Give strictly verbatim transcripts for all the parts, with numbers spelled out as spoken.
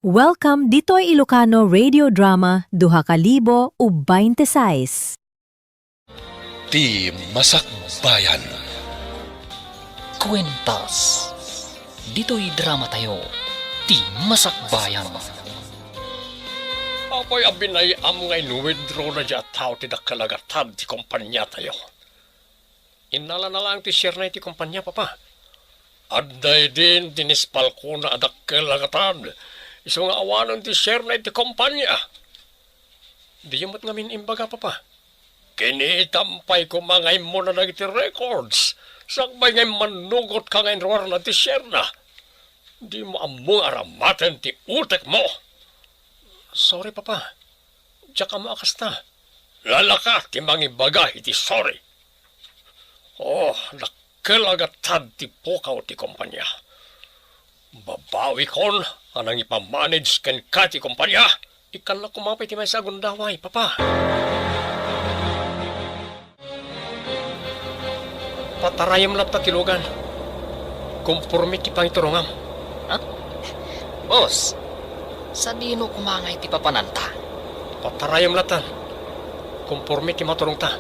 Welcome ditoy Ilocano Radio Drama duha ka libo ug baynte sais. Ti Masakbayan. Kuentas. Ditoy drama tayo, Ti Masakbayan. Apay a binay-am nga in-withdraw na dia a tao ti dakkel a gatad ti kompania tayo? Innalana laeng ti share na iti kompania, Papa. Adda idin ti nispalkona a dakkel a gatad. Isu nga awanen ti share na iti kompania. Diyo met ngamin imbaga, Papa. Kinitam pay koma nga immuna dagiti records. Sakbay nga immannugotka nga inruarna ti share na. Dimo ammo nga aramaten ti utekmo. Sorry, Papa. Diak ammo a kasta. Lalaka ti mangibaga iti sorry. Oh, dakkel a gatad ti pukaw ti kompania. Babawikon a nangipamanage kenka ti kompania. Ikkannak koma pay ti maysa a gundaway, Papa. Patarayem latta ti lugan. Komporme ti pangiturongam. Ha? Boss, sadino koma ngay ti papananta? Patarayem latta. Komporme ti maturongta.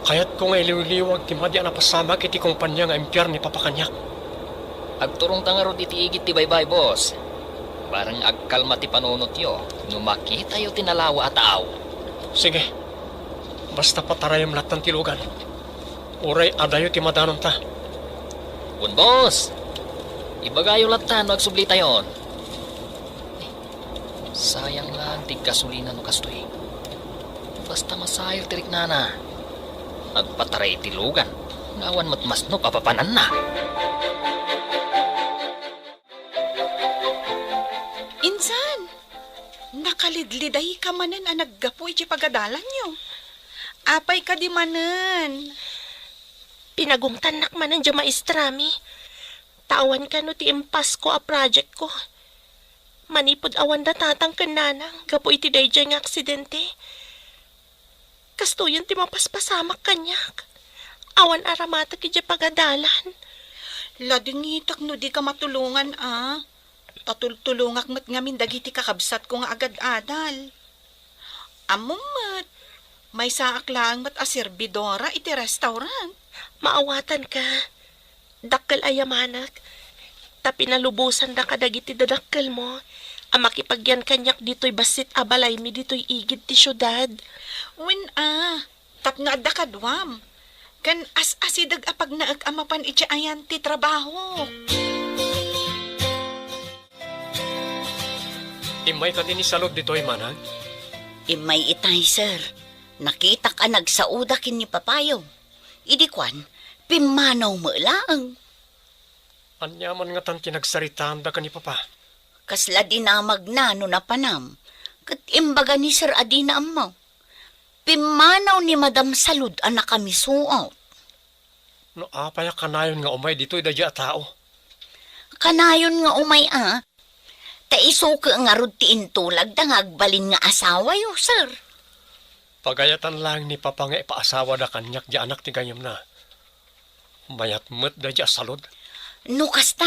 Kayatko nga iliwliwag ti madi a napasamak iti kompania nga impiar ni Papa kaniak. Agturongta ngarud iti igid ti baybay, boss. Bareng agkalma ti panunotyo no makitayo ti nalawa a tao. Sige. Basta patarayem lattan ti lugan. Uray adayo ti madanonta. Wen, boss. Ibagayo lattan no agsublitayon. Sayang lang ti gasolina no kastoy. Basta masayro ti riknana. Agpataray iti lugan nga awan met masnop a papananna. Insan, nakalidlidayka manen a naggapu iti pagadalanyo. Apay kadi manen? Pinagungtannak manen diay maestrami. Ta awan kano ti impasko a projectko. Manipud awanda tatang ken nanang gapu iti daydiay nga aksidente. Kastoyen ti mapaspasamak kaniak. Awan aramatek idiay pagadalan. Ladingitak no dika matulongan a. Ta tultulongak met ngamin dagiti kakabsatko nga agad-adal. Ammom met, maysaak laeng met a serbidora iti restaurant. Maawatanka. Dakkel a yamanak, ta pinalubosandak kadagiti dadakkelmo a makipagyan kaniak ditoy bassit a balaymi ditoy igid ti siudad. Wen a, tapno adda kaduam, ken as-asideg a pagnaek a mapan iti ayan ti trabaho. Immay kadi ni Salud ditoy, manang? Immay itay, sir. Nakitak a nagsaoda ken ni papayo. Idi kuan, pimmanaw met laeng. Ania man ngatan ti nagsaritaanda ken ni Papa? Kasla dinamagna no napanam, ket imbaga ni Sir a dina ammo. Pimmanaw ni Madam Salud a nakamisuot. No apay a kanayon nga umay ditoy daydiay a tao? Kanayon nga umay a, ta isu ket ngarud ti intulagda nga agbalin nga asawayo, sir. Pagayatan laeng ni Papa nga ipaasawada kaniak diay anak ti gayyemna. Mayat met daydiay a Salud. No kasta,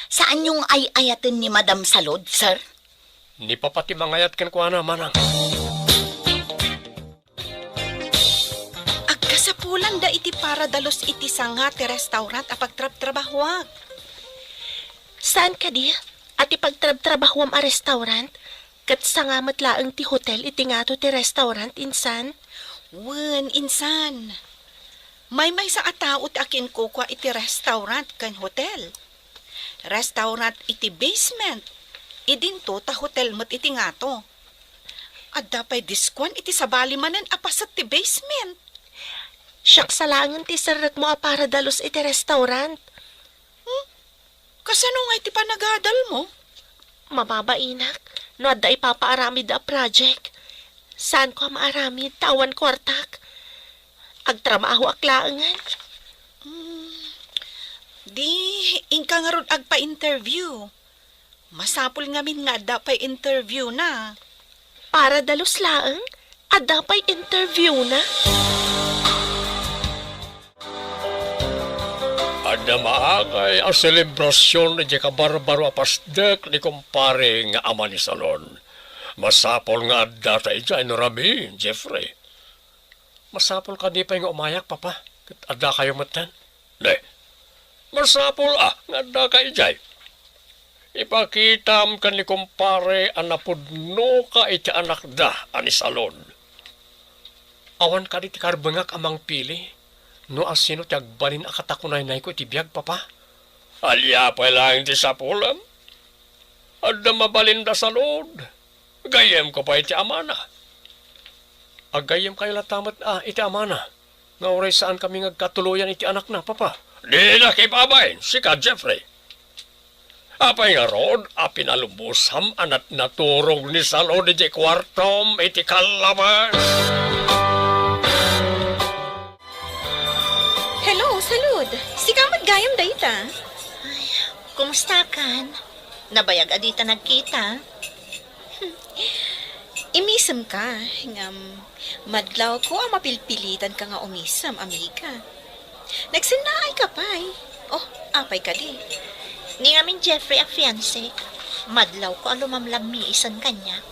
saanyo nga ay-ayaten ni Madam Salud, sir? Ni Papa ti mangayat kenkuana, manang. Agkasapulanda iti para dalus iti sanga ti restaurant a pagtrabtrabahoak. Saan kadi a ti pagtrabtrabahoam a restaurant, ket sanga met laeng ti hotel iti ngato ti restaurant, insan? Wen, insan. Maymaysa a tao ti akinkukua iti restaurant ken hotel. Restaurant iti basement, idinto ta hotel met iti ngato. Adda pay diskuan iti sabali manen a paset ti basement. Siak sa laengen ti serrekmo a para dalus iti restaurant. Hmm? Kasano ngay ti panagadalmo? Mababainak, no adda ipapaaramid a project. Saanko a maaramid ta awan kuartak. Agtrabahoak laengen. Hmm. Di, inka ngarud agpa-interview. Masapul ngamin nga adda pay interview na. Para dalus laeng, adda pay interview na. Adda Maangay a selebrasion idiay kabarbaro a pasdek ni kumpare nga ama ni Salon. Masapul nga addata idiay no rabii, Jeffrey. Masapul kadi pay nga umayak, Papa, ket addakayo metten? Ne, masapul a nga addaka idiay. Ipakitam ken ni kumpare a napudnoka iti anakda a ni Salon. Awan kadi ti karbengak a mangpili no asino ti agbalin a katakunaynayko iti biag, Papa? Ania pay laeng ti sapulem? Adda mabalinda Salon. Gayyemko pay ti amana. Agayyemkayo latta met a iti amana nga uray saankami nga agkatuloyan iti anakna, Papa. Dinak ipabain, sika, Jeffrey. Apay ngarud a pinalubosam a nat-, naturog ni Salon iti kuartom iti kallabas? Hello, Salud! Sika met gayam dayta? Ay, kumustakan? Nabayag a dita nagkita. Imisemka, ngem madlawko a mapilpilitanka nga umisem, amiga. Nagsennaayka pay. Oh, apay kadi? Ni ngamin Jeffrey a fiancé, madlawko a lumamlammiisen kaniak.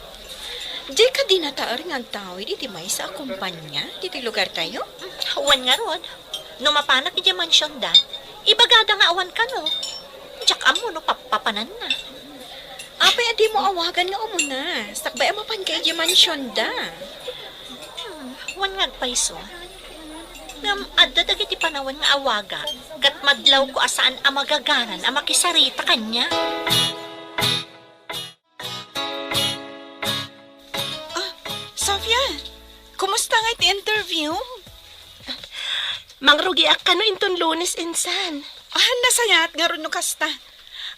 Dika dinataer nga agtawid iti maysa a kompania ditoy lugartayo? Wen ngarud, no mapanak idiay mansionda, ibagada nga awan kano. Diak ammo no pappapananna. Apay a dimo awagan nga umuna, sakbay a mapanka idiay mansionda? Hmm, wen nga agpayso. Ngem adda dagiti panawen nga awaga, ket madlawko a saan a magaganan a makisarita kaniak. Ah, Sofia, kumusta nga iti interview? Mangrugiak kano inton Lunes insan. Ah, nasayaat ngarud no kasta.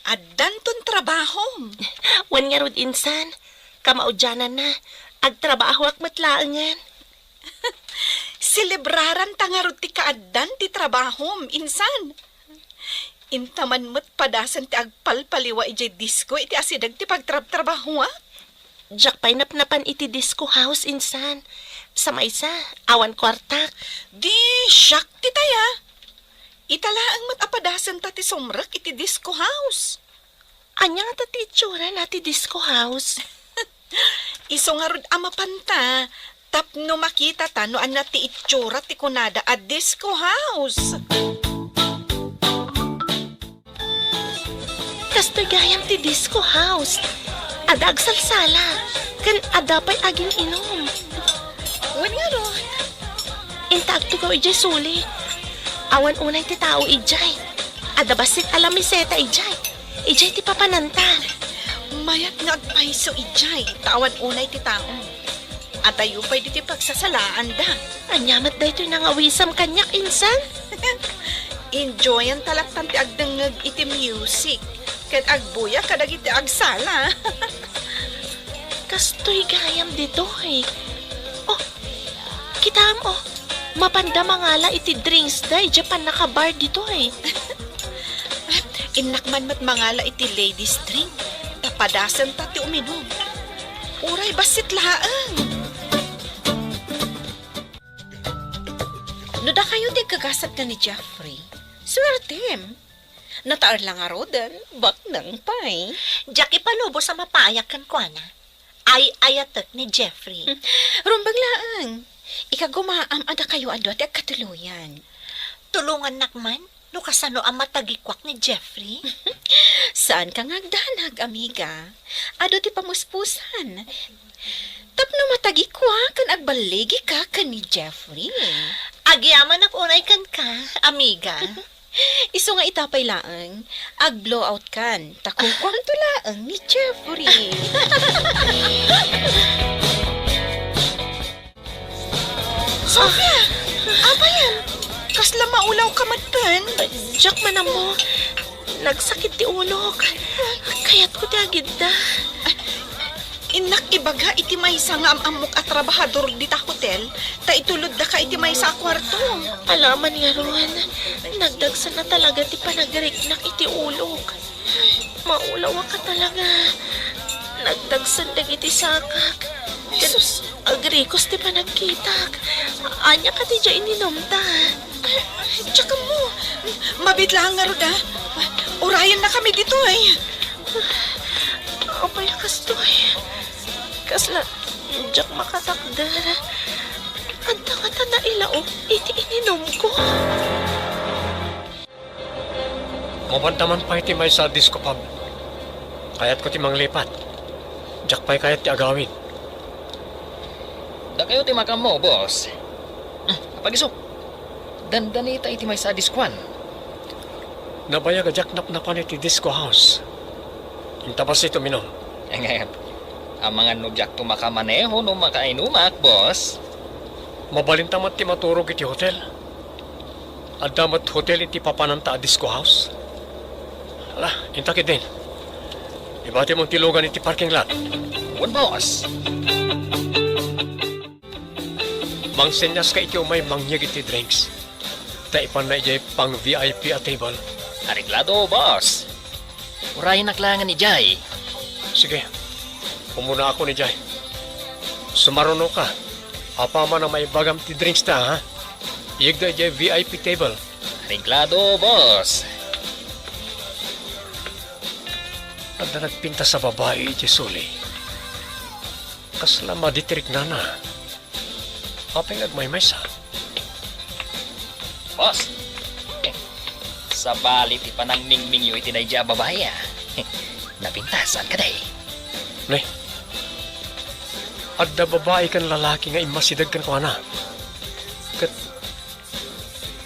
Addanton trabahom. Wen ngarud insan, kamaudiananna, agtrabahoak met laengen. Selebraranta ngarud ti kaaddan ti trabahom, insan. Inta man met padasen ti agpalpaliwa idiay disko iti asideg ti pagtrabtrabahoak. Diak pay napnapan iti disco house, insan. Sa maysa, awan kuartak. Di, siak ti taya. Ita laeng met a padasenta ti sumrek iti disco house. Ania ngata ti itsurana ti disco house? Isu ngarud a mapanta tapno makitata no ania ti itsura ti kunada a disco house. Kastoy gayam ti disco house. Adda agsalsala, ken adda pay agin-inum. Wen ngarud. Inta agtugaw idiay suli. Awan unay ti tao idiay. Adda bassit a lamiseta idiay. Idiay ti papananta. Mayat nga agpayso idiay, ta awan unay ti tao. Adayo pay ditoy pagsasalaanda. Ania met daytoy nangawisam kaniak, insan? Enjoyanta lattan ti agdengngeg iti music ken agbuya kadagiti agsala. Kastoy gayam ditoy. Oh, kitam, oh. Mapanda mangala iti drinksda idiay pannakabar ditoy. Innak man met mangala iti ladies drink, ta padasenta ti uminum. Uray bassit laeng. No dakayo ti agkagasat ken ni Jeffrey, suertem. Nataer la ngaruden, baknang pay. Diak ipalubos a mapayak kenkuana. Ay-ayatek ni Jeffrey. Rumbeng laeng. Ikagumaam a dakayo a dua ti agkatuloyan. Tulongannak man no kasano a matagikuak ni Jeffrey. Saanka nga agdanag, amiga. Adu ti pamuspusan. Tapno matagikua ken agballigika ken ni Jeffrey. Agyamanak unay kenka, amiga. Isu nga ita pay laeng, ag-blowout kan, ta kukuamto laeng ni Jeffrey. Sofia! Apayen? Kasla maulaw ka met pen? Diak man ammo. Nagsakit ti ulok. Kayatko ti agidda. Innak ibaga iti maysa nga am-ammok a trabahador dita hotel, ta itulodda ka iti maysa a kuarto. Alaman ngarud, nagdagsen a talaga ti panagriknak iti ulok. Maulawak a talaga. Nagdagsen dagiti sakak. Ken Jesus. Agrikos ti panagkitak. Ania kadi diay ininumta? Diak ammo. Mabiit laeng ngarud, a. Urayennakami ditoy. Apay a kastoy? Kasla diak makatakder. Adda ngata nailaok iti ininumko. Mabanda man pay ti maysa a disco pub. Kayatko ti manglipat. Diak pay kayat ti agawid. Dakayo ti makaammo, boss. Hmm, apagiso. Dandanita iti maysa a diskoan. Nabayag a diak napnapan iti disco house. Inta bassit uminum. Ngem, amangan no diakto makamaneho no makainumak, boss. Mabalinta met ti maturog iti hotel. Adda met hotel iti papananta a disco house. Ala, inta ketdin. Ibatimon ti lugan iti parking lot. Wen, boss. Mangsenyas ka iti umay mangyeg iti drinks. Ta ipanna idiay pang-V I P a table. Areglado, boss. Urayennak laengen idiay. Sige. Umunaakon idiay. Sumarunoka. Apaman a maibagam ti drinks ta, ha? Iyegda idiay V I P table. Areglado, boss. Adda nagpintas a babai iti suli. Kasla madi ti riknana. Apay nga agmaymaysa? Boss, sabali ti panangmingmingyo iti daydiay a babai, a. Napintas, saan kadi? Ne? Adda babai ken lalaki nga immasideg kenkuana. Ket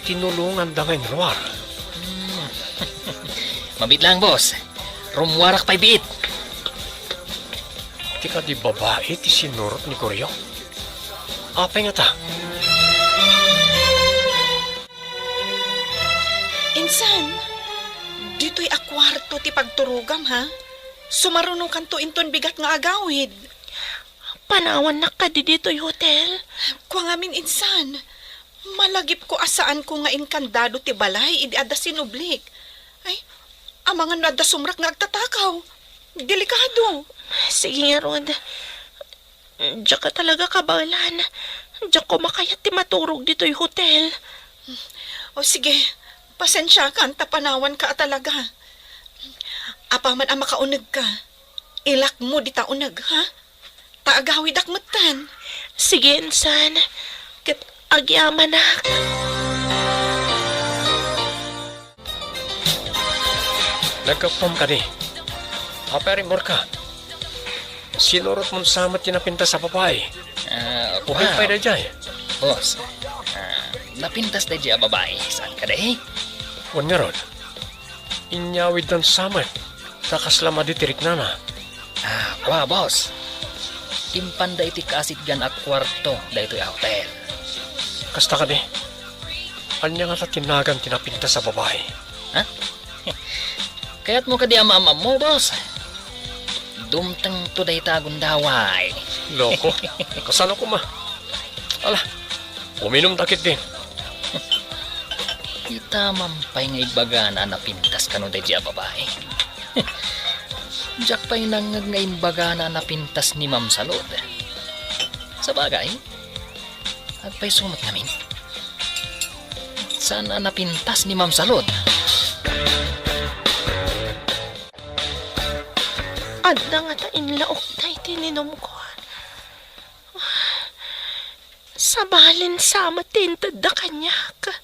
tinulonganda nga inruar. Hmm. Mabiit laeng, boss. Rummuarak pay biit. Ti kadi babai ti sinurot ni Goryo? Apay ngata? Insan, ditoy a kuarto ti pagturogam, ha? Sumarunokanto inton bigat nga agawid. Panawannak kadi ditoy hotel? Kua ngamin, insan. Malagipko a saanko nga inkandado ti balay idi adda sinublik. Ay, amangan no adda sumrek nga agtatakaw. Delikado. Sige ngarud. Diak talaga kabaelan. Diak koma kayat ti maturog ditoy hotel. O sige, pasensiakan ta panawanka a talaga. Apaman a makaunegka, ilakmo dita uneg, ha? Ta agawidak metten. Sige, insan. Ket agyamanak. Naggapuam kadi? Apay a rimmorka? Sinurotmon sa met ti napintas a babai? Ah, Ubing pay daydiay? Boss, ah, napintas daydiay a babai. Saan kadi? Wen ngarud. Inyawiddan sa met, ta kasla madi ti riknana. Ah, kua, boss. Impanda iti kaasitgan a kuarto daytoy a hotel. Kasta kadi? Ania ngata ti nagan ti napintas a babai? Ha? Kayatmo kadi a maam-ammo, boss? Dumtengto dayta a gundaway. Loko. Kasano koma? Ala, uminumta ketdin. Ita man pay nga imbagana a napintas kano daydiay a babai. Diak pay nangngeg nga imbagana a napintas ni Ma'am Salud. Sabagay, agpayso met ngamin. Saan a napintas ni Ma'am Salud? Adda ngata inlaok dayta ininumko. Sabalin sa met ti intedda kaniak.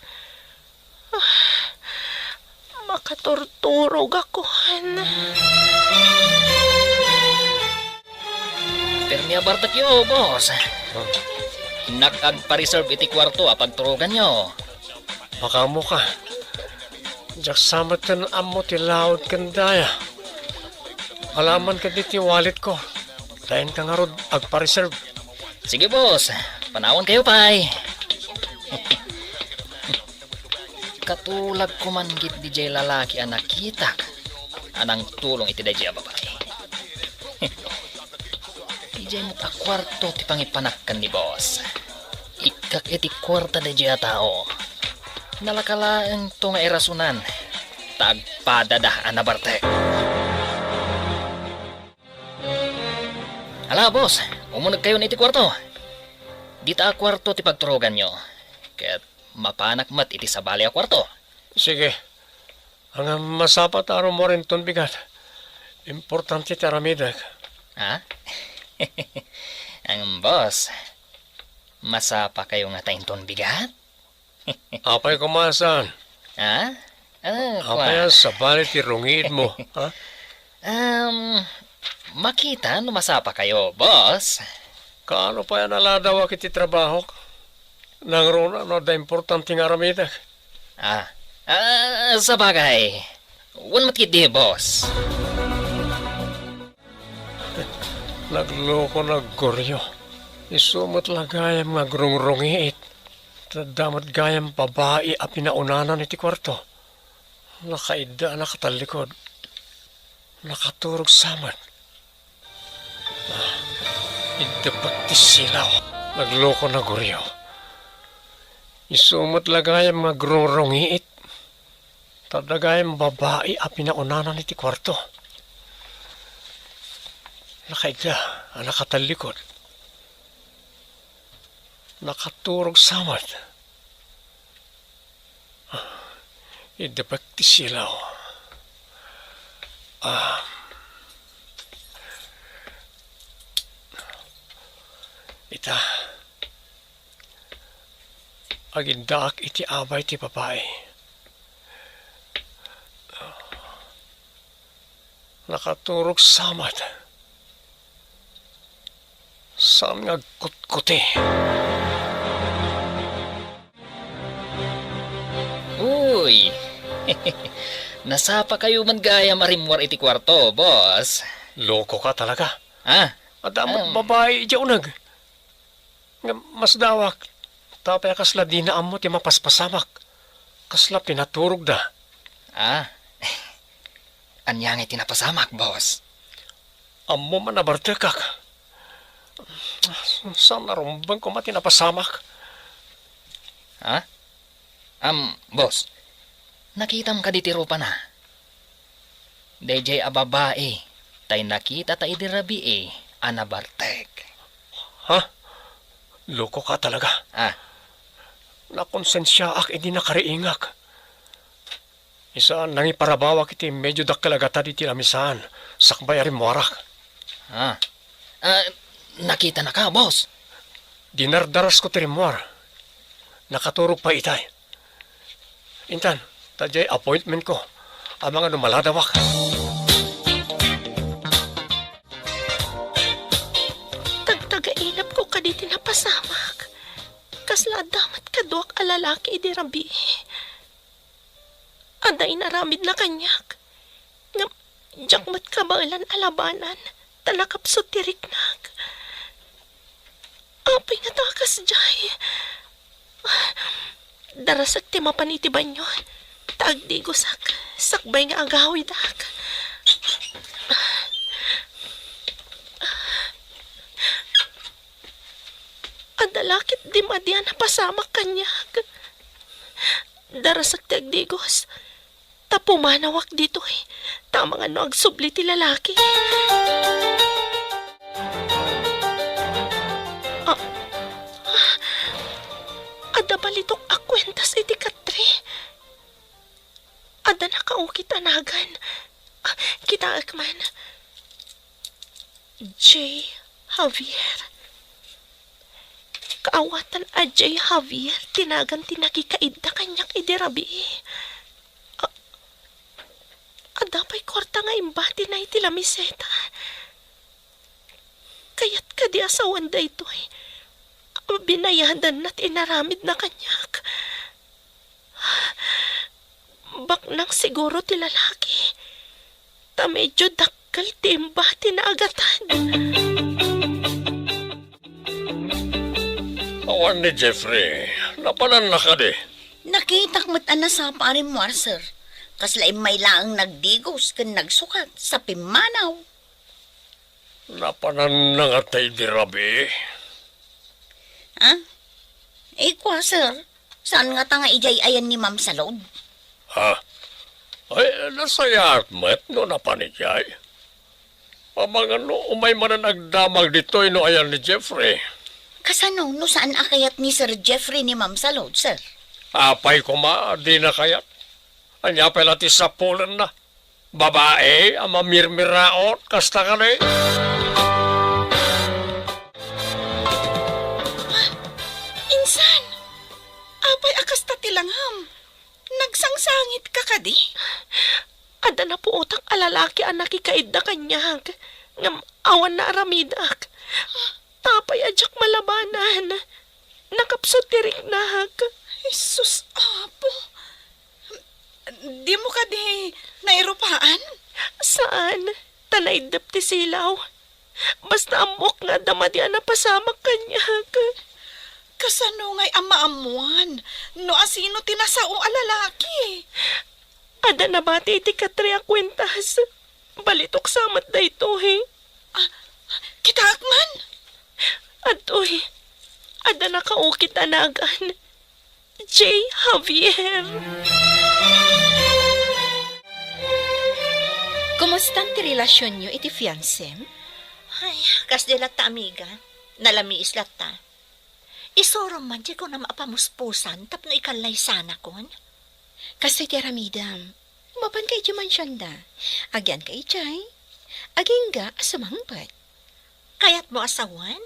Makaturturogakon. Permi a bartekyo, boss. Hmm. Innak agpa-reserve iti kuarto a pagturoganyo. Makaammoka. Diak sa met ammo ti laud ken daya. Alaman ketdi ti walletko. Dayanka ngarud agpa-reserve. Sige, boss. Panawankayo pay. Katulagko man ketdi jay lalaki a nakitak a nangtulong iti dayjay a babai. Idiay met a kuarto ti pangipanak ken ni boss. Ikkak iti kuarta dayjay a tao. Nalaka laengto nga irasonan ta agpadada a nabartek. Ala, boss, umunegkayon iti kuarto. Dita a kuarto ti pagturoganyo. Ket mapanak met iti sabali a kuarto. Sige. Ngem masapa ta rummuar inton bigat. Importante ti aramidek. Ha? Ang boss, masapakayo ngata inton bigat? Apay koma saan? Ha? Ah, apay kua. Sabali ti rungiitmo, ha? Um, makita no masapakayo, boss. Kaano pay a naladawak iti trabahok? Nangruna no adda importante nga aramidek. Ah, ah, sabagay. Wen met ketdi, boss. Nagloko, naggurio. Isu met la gayam nga agrungrungiit. Adda met gayam babai a pinaunana iti kuarto. Nakaidda a nakatallikod. Nakaturog sa met. Ah, iddepek ti silaw. Nagloko, naggurio. Isu met la gayam nga agrungrungiit. Adda gayam babai a pinaunana iti kuarto. Nakaidda a nakatallikod. Nakaturog sa met. Iddepek ti silaw. Ah. Ita. Agiddaak iti abay ti babai. Nakaturog sa met. Saan nga agkutkuti? Uy! Nasapakayo man gayam a rimmuar iti kuarto, boss. Lokoka talaga. Ah? Adda met babai idiay uneg. Ngem masdawak, ta apay a kasla dina ammo ti mapaspasamak? Kasla pinaturogda. Ah. Ania ngay ti napasamak, boss? Ammom a nabartekak. Saan a rumbeng koma ti napasamak. Ha? Am, boss, nakitam kadi ti rupana? Daydiay a babai tay nakitata idi rabii a nabartek. Ha? Lokoka talaga. Ah. Nakonsensiaak idi nakariingak. Ita, nangiparabawak iti medio dakkel a gatad iti lamisaan, sakbay a rimmuarak. Ah. Ah, nakitanaka, boss? Dinardarasko ti rimmuar. Nakaturog pay itay. Intan, ta diay appointmentko. Amangan no maladawak. Tagtagainepko kadi ti napasamak. Kasla adda met kaduak a lalaki idi rabii. Adda inaramidna kaniak. Ngem diak met kabaelan a labanan, ta nakapsut ti riknak. Apay ngata a kasdiay? Darasek ti mapan iti banio, ta agdigosak, sakbay nga agawidak. Adda la ketdi madi a napasamak kaniak. Darasek ti agdigos. Ta pumanawak ditoy, ta amangan no agsubli ti lalaki. Ah, ah, adda balitok a kuentas iti katre. Adda nakaukit a nagan. Ah, kitaek man. J. Javier. Kaawatan a J. Javier ti nagan ti nakikaidda kaniak idi rabii. A-, adda pay kuarta nga imbatina iti lamiseta. Kayat kadi a sawen daytoy a binayadanna ti inaramidna kaniak? Baknang siguro ti lalaki, ta medio dakkel ti imbatina a gatad. Awan ni Jeffrey, napananna kadi? Nakitak met a nasapa a rimmuar, sir. Kasla immay laeng nagdigos ken nagsukat sa pimmanaw. Napananna ngata idi rabii? Ah? Eh, kua, sir. Saan ngata nga idiay ayan ni Ma'am Salud? Ha? Ay, nasayaat met no napan idiay. Amangan no umay manen agdamag ditoy no ayan ni Jeffrey. Kasano no saan a kayat ni Sir Jeffrey ni Ma'am Salud, sir? Apay koma, dina kayat? Ania pay la ti sapulenna? Babai a mamirmiraot, kasta kadi? Insan, apay a kasta ti langam? Nagsangsangitka kadi? Adda napuotak a lalaki a nakikaidda kaniak, ngem awan naaramidak. Apay a diak malabanan? Nakapsut ti riknak. Jesus, Apo! Dimo kadi nairupaan? Saan, ta naiddep ti silaw. Basta ammok nga adda madi a napasamak kaniak. Kasano ngay a maammuan no asino ti nasao a lalaki? Adda nabati iti katri a kuentas. Balitok sa met daytoy. Ah, kitaek man? Adtoy, adda nakaukit a nagan. Jay Javier. Kumustan ti relasionyo iti fiansem? Ay, kasdi latta, amiga. Nalamiis latta. Isurom man ti kunam a pamuspusan tapno ikallaysanakon. Kastoy ti aramidem. Mapanka idiay mansionda. Agyanka idiay. Agingga a sumangpet. Kayatmo a sawen?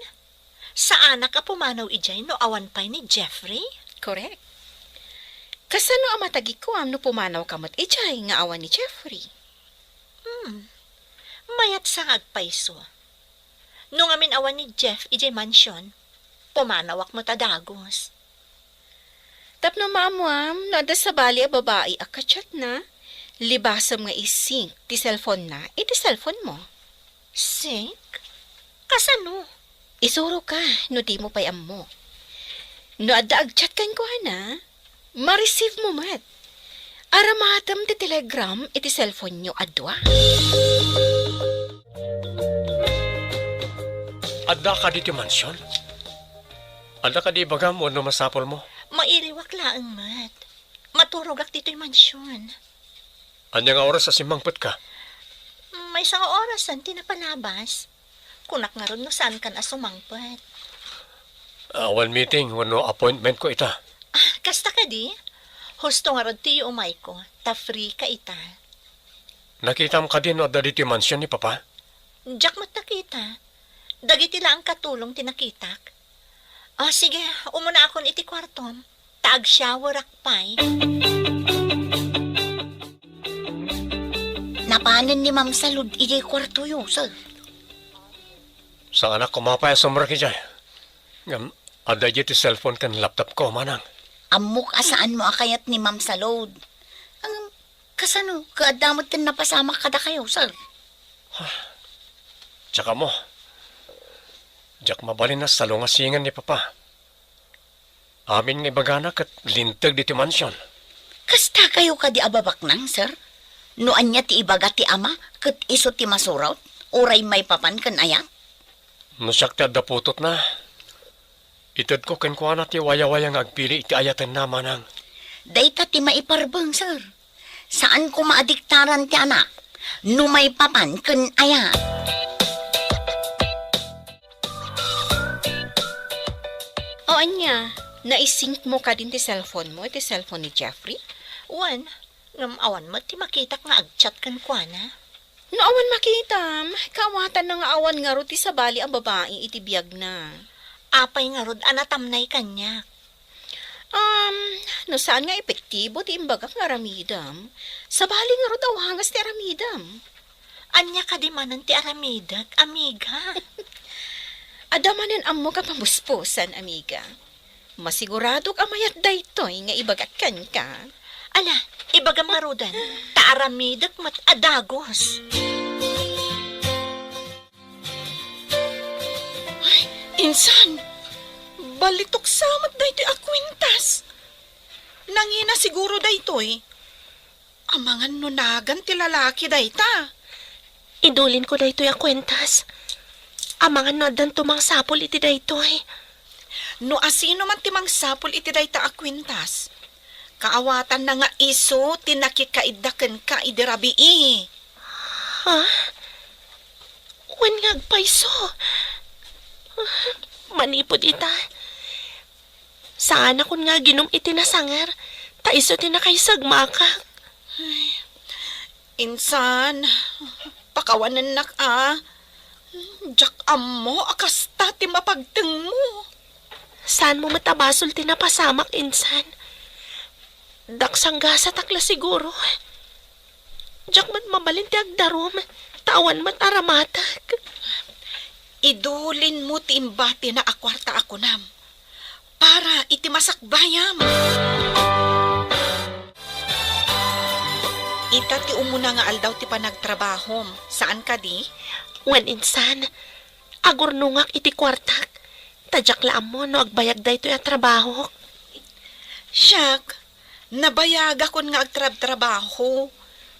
Saanak a pumanaw idiay no awan pay ni Jeffrey? Korek. Kasano a matagikuam no pumanawka met idiay nga awan ni Jeffrey? Hmm. Mayat sa nga agpayso. No ngamin awan ni Jeff idiay mansion, pumanawak met a dagus. Tapno maammuam no adda sabali a babai a kachatna, libasem nga i-sync ti cellphone-na iti cellphone-mo. Sync? Kasano? Isuroka no dimo pay ammo. No adda agchat kenkuana, ma-receive-mo met. Aramatem ti telegram iti cellphone-yo a dua. Adda kadi ti mansion? Adda kadi ibagam wenno masapulmo? Mairiwak laeng met. Maturogak ditoy mansion. Ania nga oras a simmangpetka? Maysa nga orasen ti napalabas. Kunak ngarud no saankan a sumangpet. Awan meeting wenno appointmentko ita. Ah, kasta kadi? Husto ngarud ti yuumayko, ta free ka ita. Nakitam kadi no adda ditoy mansion ni Papa? Diak met nakita. Dagiti laeng katulong ti nakitak. Ah, sige, umunaakon iti kuartom, ta agshowerak pay. Napanen ni Ma'am Salud idiay kuartoyo, sir? Saanak koma pay a sumrek idiay. Ngem, adda idiay ti cellphone ken laptopko, manang. Ammok a saanmo a kayat ni Ma'am Salud. Ngem, kasano, ket adda met ti napasamak kadakayo, sir? Diak ammo. Diak mabalin a salungasingen ni Papa. Amin nga ibagana ket linteg ditoy mansion. Kasta kayo kadi a babaknang, sir? No ania ti ibaga ti ama ket isu ti masurot, uray maipapan ken ayat? No siak ti adda putotna, itedko kenkuana ti wayawaya nga agpili iti ayatenna, manang. Dayta ti maiparbeng, sir. Saan koma a diktaran ti anak no maipapan ken ayat. O ania, naisync mo kadin ti cellphone mo iti cellphone ni Jeffrey? Wen, ngem awan met ti makitak nga agchat kenkuana. No awan makitam, kaawatanna nga awan ngarud ti sabali a babai iti biagna. Apay ngarud a natamnay kaniak? Um, no saan nga epektibo ti imbagak nga aramidem, sabali ngarud a wagas ti aramidem. Ania kadi manen ti aramidek, amiga? Adda manen ammok a pamuspusan, amiga. Masiguradok a mayat daytoy nga ibagak kenka. Ala, ibagam ngaruden, ta aramidek met a dagus. Ay, insan, balitok sa met daytoy a kuentas. Nangina siguro daytoy. Amangan no nagan ti lalaki dayta. Idulinko daytoy a kuentas. Amangan no addanto mangsapul iti daytoy. No asino man ti mangsapul iti dayta a kuentas, kaawatanna nga isu ti nakikaidda kenka idi rabii. Ha? Wen nga agpayso. Manipud ita, Saanakon nga aginum iti nasanger, ta isu ti nakaisagmakak. Insan, pakawanennak a. Diak ammo a kasta ti mapagtengmo. Saanmo met a basol ti napasamak, insan. Daksanggasatak la siguro. Diak met mabalin ti agdarum, ta awan met aramatek. Idulinmo ti imbatina a kuarta a kunam para iti masakbayam. Ita ti umuna nga aldaw ti panagtrabahom, saan kadi? Wen insan, agurnongak iti kuartak, ta diak la ammo no agbayag daytoy a trabahok. Siak, nabayagakon nga agtrabtrabaho,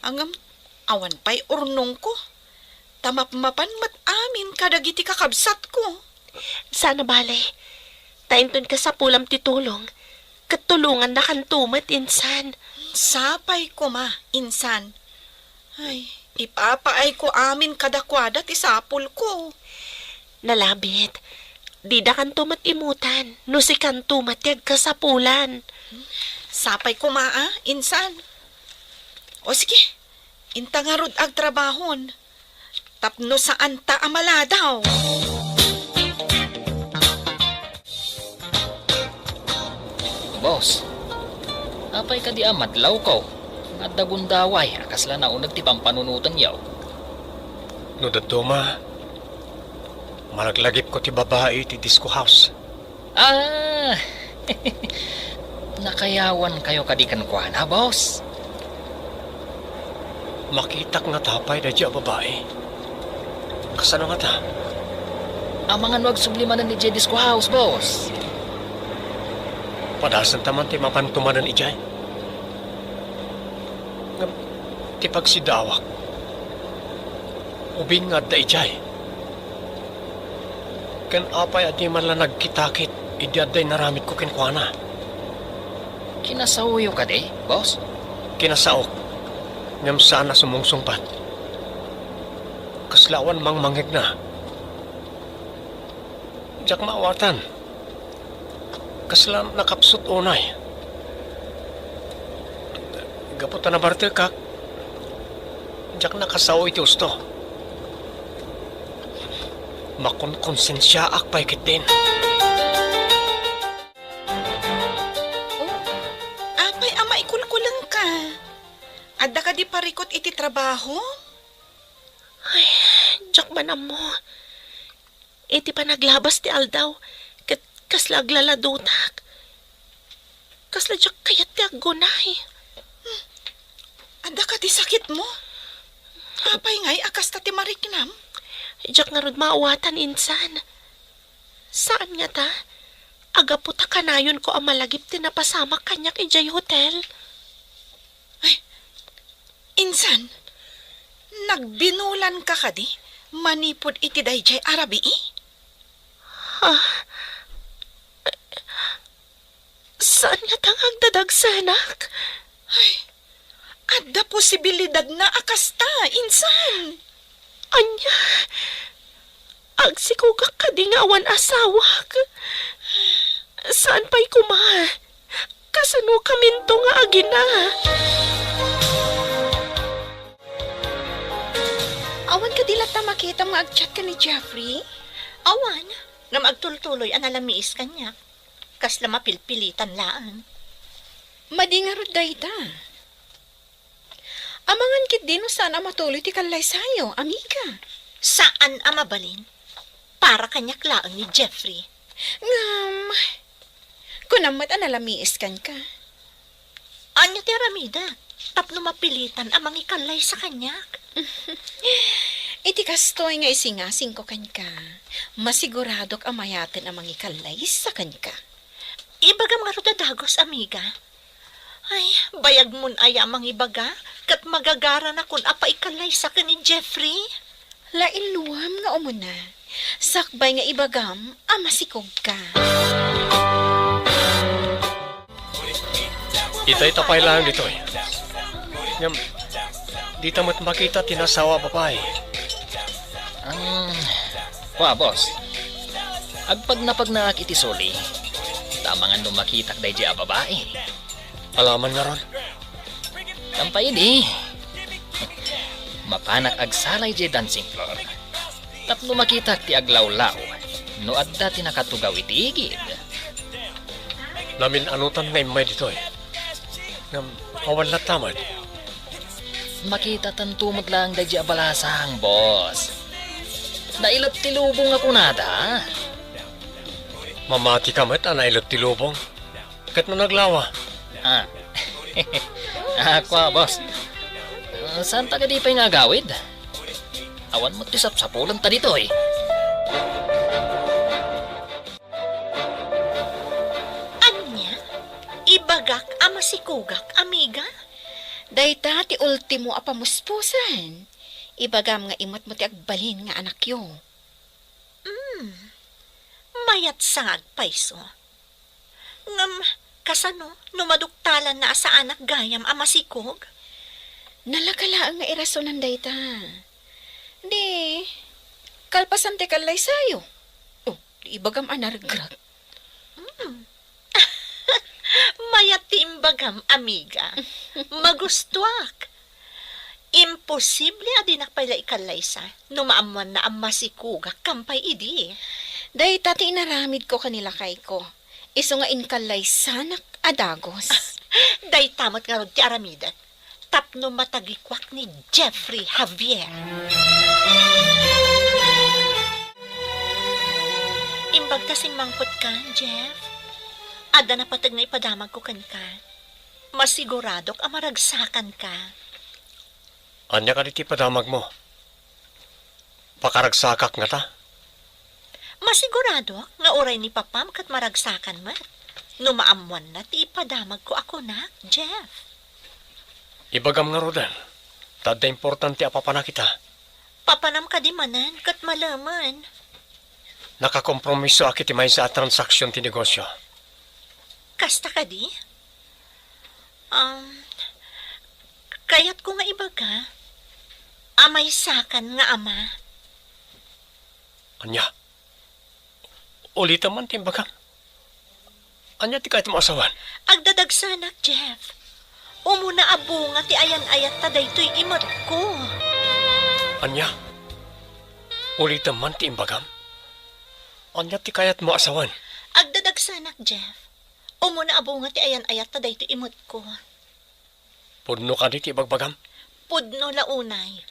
ngem awan pay urnongko. Ta mapmapan met amin kadagiti kakabsatko. Saan a bale, ta inton kasapulam ti tulong, ket tulongannakanto met, insan. Sapay koma, insan. Ay, ipapaayko amin kadakuada ti sapulko. Nalabit, didakanto met imutan, no sikanto met ti agkasapulan. Sapay koma a, insan. O sige, inta ngarud agtrabahon. Tapno saanta a maladaw. Boss, apay kadi a madlawko? Adda gundaway a kasla nauneg ti pampanunotenyo. No dadduma, malaglagipko ti babai ti disco house. Ah! Nakayawankayo kadi kenkuana, boss? Makitak ngata pay daydiay a babai. Kasano ngata? Amangan no agsubli manen idiay disco house, boss. Padasenta man ti mapanto manen idiay. Ngem ti pagsidaawak, ubing nga adda idiay. Ken apay a diman la nagkitakit idi adda inaramidko kenkuana? Kinasaoyo kadi, boss? Kinasaok, ngem saan a sumungsungbat. Kasla awan mangmangngegna. Diak maawatan. Kasla nakapsut unay. Gapu ta nabartekak, diak nakasao iti husto. Makonkonsensiaak pay ketdin. Oh, apay a maikulkulengka? Adda kadi parikut iti trabaho? Ay, diak man ammo. Iti panaglabas ti aldaw, ket kasla aglaladotak. Kasla diak kayat ti aggunay. Hmm. Adda kadi sakitmo? Apay ngay a kasta ti mariknam? Diak ngarud maawatan, insan. Saan ngata? Gapu ta kanayonko a malagip ti napasamak kaniak idiay hotel. Ay, insan, nagbinulanka kadi manipud iti daydiay a rabii? Ah, saan ngata nga agdadagsenak? Ay, adda posibilidadna a kasta, insan. Ania? Agsikogak kadi nga awan asawak? Saan pay koma? Kasanokaminto nga agina? Awan kadi latta makitam nga agchat ken ni Jeffrey? Awan, ngem agtultuloy a nalamiis kaniak. Kasla mapilpilitan laeng. Madi ngarud dayta. Amangan ketdi no saan a matuloy ti kallaysayo, amiga. Saan a mabalin. Para kaniak laeng ni Jeffrey. Ngem, kunam met a nalamiis kenka. Ania ti aramidek tapno mapilitan a mangikallaysa kaniak? Iti kastoy nga isingasingko kenka, masiguradok a mayaten a mangikallaysa kenka. Ibagam ngarud a dagus, amiga. Ay, bayagmon aya a mangibaga, ket magagaranakon a paikallaysa ken ni Jeffrey? Lailluam nga umuna, sakbay nga ibagam a masikogka. Itay ta pay laeng ditoy. Ngem, dita met makita ti nasawa a babai. Ang, kua, boss. Agpagnapagnaak iti suli. Amangan no makitak daydi a babai. Alaman ngarud. Kampay idi, mapanak agsala idiay dancing floor. Tapno makitak ti aglawlaw no adda ti nakatugaw iti igid. Namin-anutan nga immay ditoy. Ngem, awan latta met. Makitatanto met laeng daydi a balasang, boss. Nailet ti lubong a kunada. Mamati ka met a nailet ti lubong. Ket no naglawa? Ah. Ah, kua, boss. Ah, saan ta kadi pay nga agawid? Awan met ti sapsapulanta ditoy. Ania? Ibagak a masikogak, amiga? Dayta ti ultimo a pamuspusen. Ibagam nga imetmo ti agbalin nga anakyo. Mm. Mayat sa nga agpayso. Ngem, kasano no maduktalanna a saanak gayam a masikog? Nalaka laeng nga irasonan dayta. Di, kalpasan ti kallaysayo. Oh, di ibagam a naregreg. Mm. Mayat ti imbagam, amiga. Magustuak. Imposible a dinak pay la ikallaysa no maammoanna a masikogak kampay idi. Dayta ti inaramidko ken ni lakayko. Isu nga inkallaysanak a dagus. Dayta met ngarud ti aramidek tapno matagikuak ni Jeffrey Javier. Imbag ta simmangpetkan, Jeff. Adda napateg nga ipadamagko kenka. Masiguradok a maragsakanka. Ania kadi ti ipadamagmo? Pakaragsakak ngata? Masiguradok nga uray ni papam ket maragsakan met no maammoanna ti ipadamagko a kunak, Jeff. Ibagam ngaruden, ta adda importante a papanak ita. Papanam kadi manen ket malemen. Nakakompromisoak iti maysa a transaksion ti negosio. Kasta kadi? Um, kayatko nga ibaga a maysakan nga ama. Ania? Ulitem man ti imbagam. Ania ti kayatmo a sawen? Agdadagsanak, Jeff. Umuna a bunga ti ayan-ayatta daytoy imetko. Ania? Ulitem man ti imbagam? Ania ti kayatmo a sawen? Agdadagsanak, Jeff. Umuna a bunga ti ayan-ayatta daytoy imetko. Pudno kadi ti ibagbagam? Pudno la unay.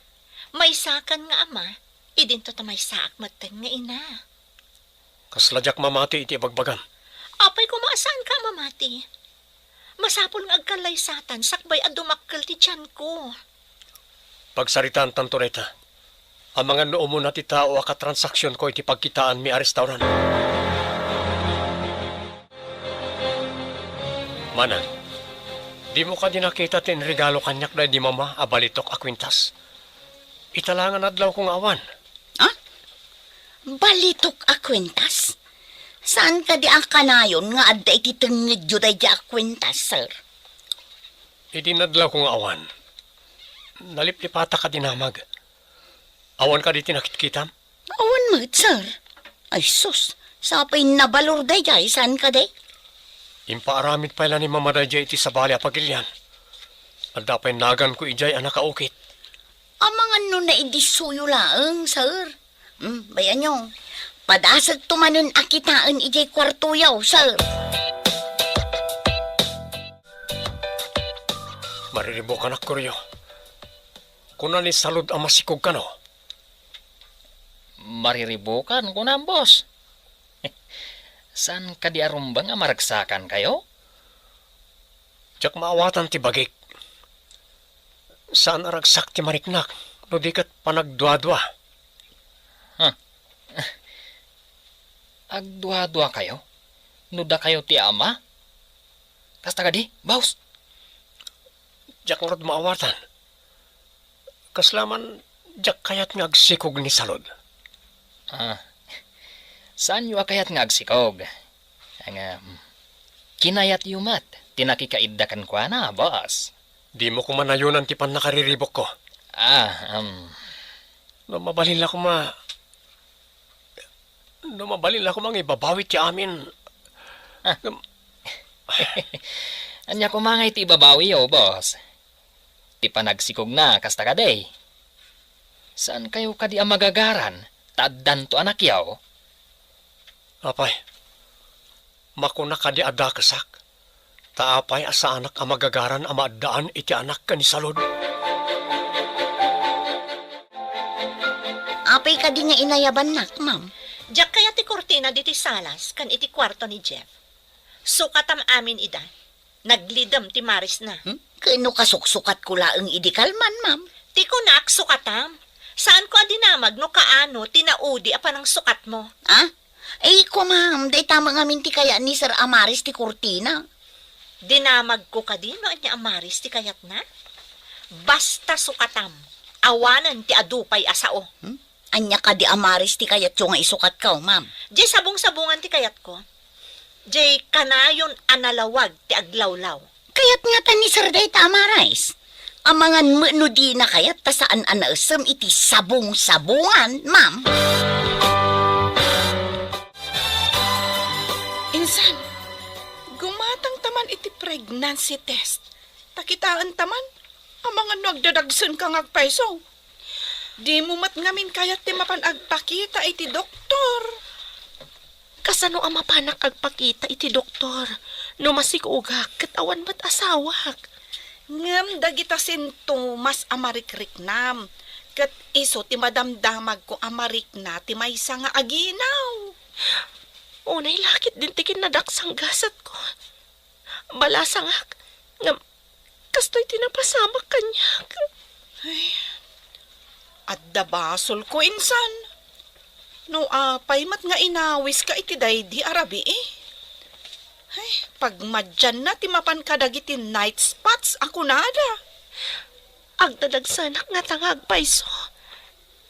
Maysakan nga ama, idinto ta maysaak metten nga ina. Kasla diak mamati iti ibagbagam. Apay koma a saanka a mamati? Masapul nga agkallaysatan sakbay a dumakkel ti tianko. Pagsaritaantanto dayta. Amangan no umuna ti tao a katransaksionko iti pagkitaanmi a restaurant. Manang, dimo kadi nakita ti inregalo kaniak daydi mama a balitok a kuintas? Ita la nga nadlawko nga awan. Ha? Balitok a kuintas? Saan kadi a kanayon nga adda iti tengngedyo daydi a kuintas, sir? Idi nadlawko nga awan, naliplipatak a dinamag. Awan kadi ti nakitkitam? Awan met, sir. Ay sus, sapay nabalor daydiay, saan kadi? Impaaramid pay la ni Mama daydiay iti sabali a pagilian. Adda pay naganko idiay a nakaukit. Amangan no naidissoyo laeng, sir. Hmm, bayanyo. Padasagto manen a kitaen idiay kuartoyo, sir. Mariribukanak, Koryo. Kuna ni Salud a masikog kano? Mariribukan, kunam, boss. Saan kadi a rumbeng a maragsakankayo? Diak maawatan ti bagik. Saan a ragsak ti mariknak, no di ket panagduadua. Huh. Agduaduakayo? No dakayo ti ama? Kasta kadi, boss? Diak ngarud maawatan. Kasla man, diak kayat nga agsikog ni Salud. Ah, saanyo a kayat nga agsikog? Nga, mm, kinayatyo met ti nakikaidda kenkuana, boss. Dimo koma nayonan ti pannakariribukko. Ah, um. No mabalin la koma, no mabalin la koma nga ibabawi ti amin, Ania koma ngay ti ibabawiyo, boss? Ti panagsikogna, kasta kadi? Saankayo kadi a magagaran ta addanto anakyo? Apay, makuna kadi a dakesak? Ta apay a saanak a magagaran a maaddaan iti anak ken ni Salud? Apay kadi nga inayabannak, ma'am? Diak kayat ti kurtina ditoy salas ken iti kuarto ni Jeff. Sukatam amin ida. Naglidem ti marisna. Hmm? Ken no kasuksukatko laeng idi kalman, ma'am? Ti kunak, sukatam. Saanko a dinamag no kaano ti naudi a panangsukatmo. Ah? Ay, ko, ma'am, dayta met ngamin ti kayat ni Sir a maris ti kurtina. Dinamagko kadi no ania a maris ti kayatna? Basta sukatam, awanen ti adu pay a sao. Hmm? Ania kadi a maris ti kayatyo nga isukatko, ma'am? Diay sabong-sabongan ti kayatko. Diay kanayon a nalawag ti aglawlaw. Kayat ngata ni Sir dayta a maris. Amangan met no dina kayat ta saan a naesem iti sabong-sabongan, ma'am. Insan, gumatangta man iti pregnancy test. Ta kitaenta man, amangan no agdadagsenka nga agpayso. Dimo met ngamin kayat ti mapan agpakita iti doktor. Kasano a mapanak agpakita iti doktor no masikogak ket awan met asawak? Ngem dagita sintomas a marikriknam, ket isu ti madamdamagko a marikna ti maysa nga aginaw. Unay la ketdin ti kinnadaksang gasatko. Balasangak, ngem kastoy ti napasamak kaniak. Ay, adda basolko, insan. No apay met nga inawiska iti daydi a rabii. Ay, pagmadianna ti mapan kadagiti night spots a kunada. Agdadagsenak ngata nga agpayso.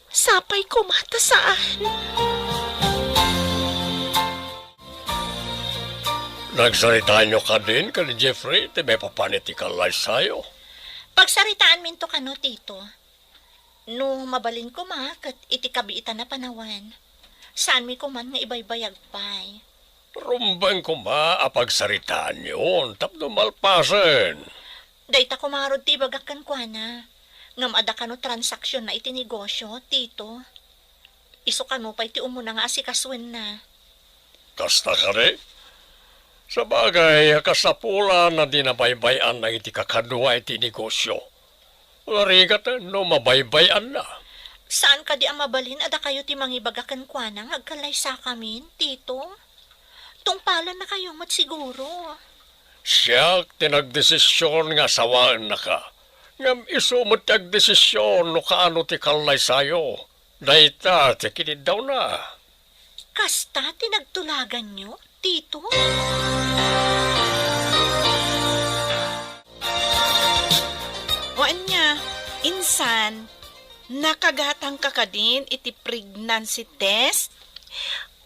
Sapay koma ta saan. Nagsaritaanyo kadin ken ni Jeffrey ti maipapan iti kallaysayo? Pagsaritaanminto kano, Tito. No mabalin koma ket iti kabiitan a panawen, saanmi koman nga ibaybayag pay. Rumbeng koma a pagsaritaanyon tapno malpasen. Dayta koma ngarud ti ibagak kenkuana. Ngem adda kano transaksionna iti negosio, Tito? Isu kano pay ti umuna nga asikasoenna? Kasta kadi? Sabagay, kasapulan a di nabaybay-anna iti kakadua iti negosio. Narigat no mabaybay-anna. Saan kadi a mabalin a dakayo ti mangibaga kenkuana nga agkallaysakamin, Tito? Tungpalannakayo met siguro. Siak ti nagdesision nga asawaennaka. Ngem isu met ti agdesision no kaano ti kallaysayo. Dayta ti kiniddawna. Kasta ti nagtulaganyo, Tito? O ania, insan, nakagatangka kadin iti pregnancy test?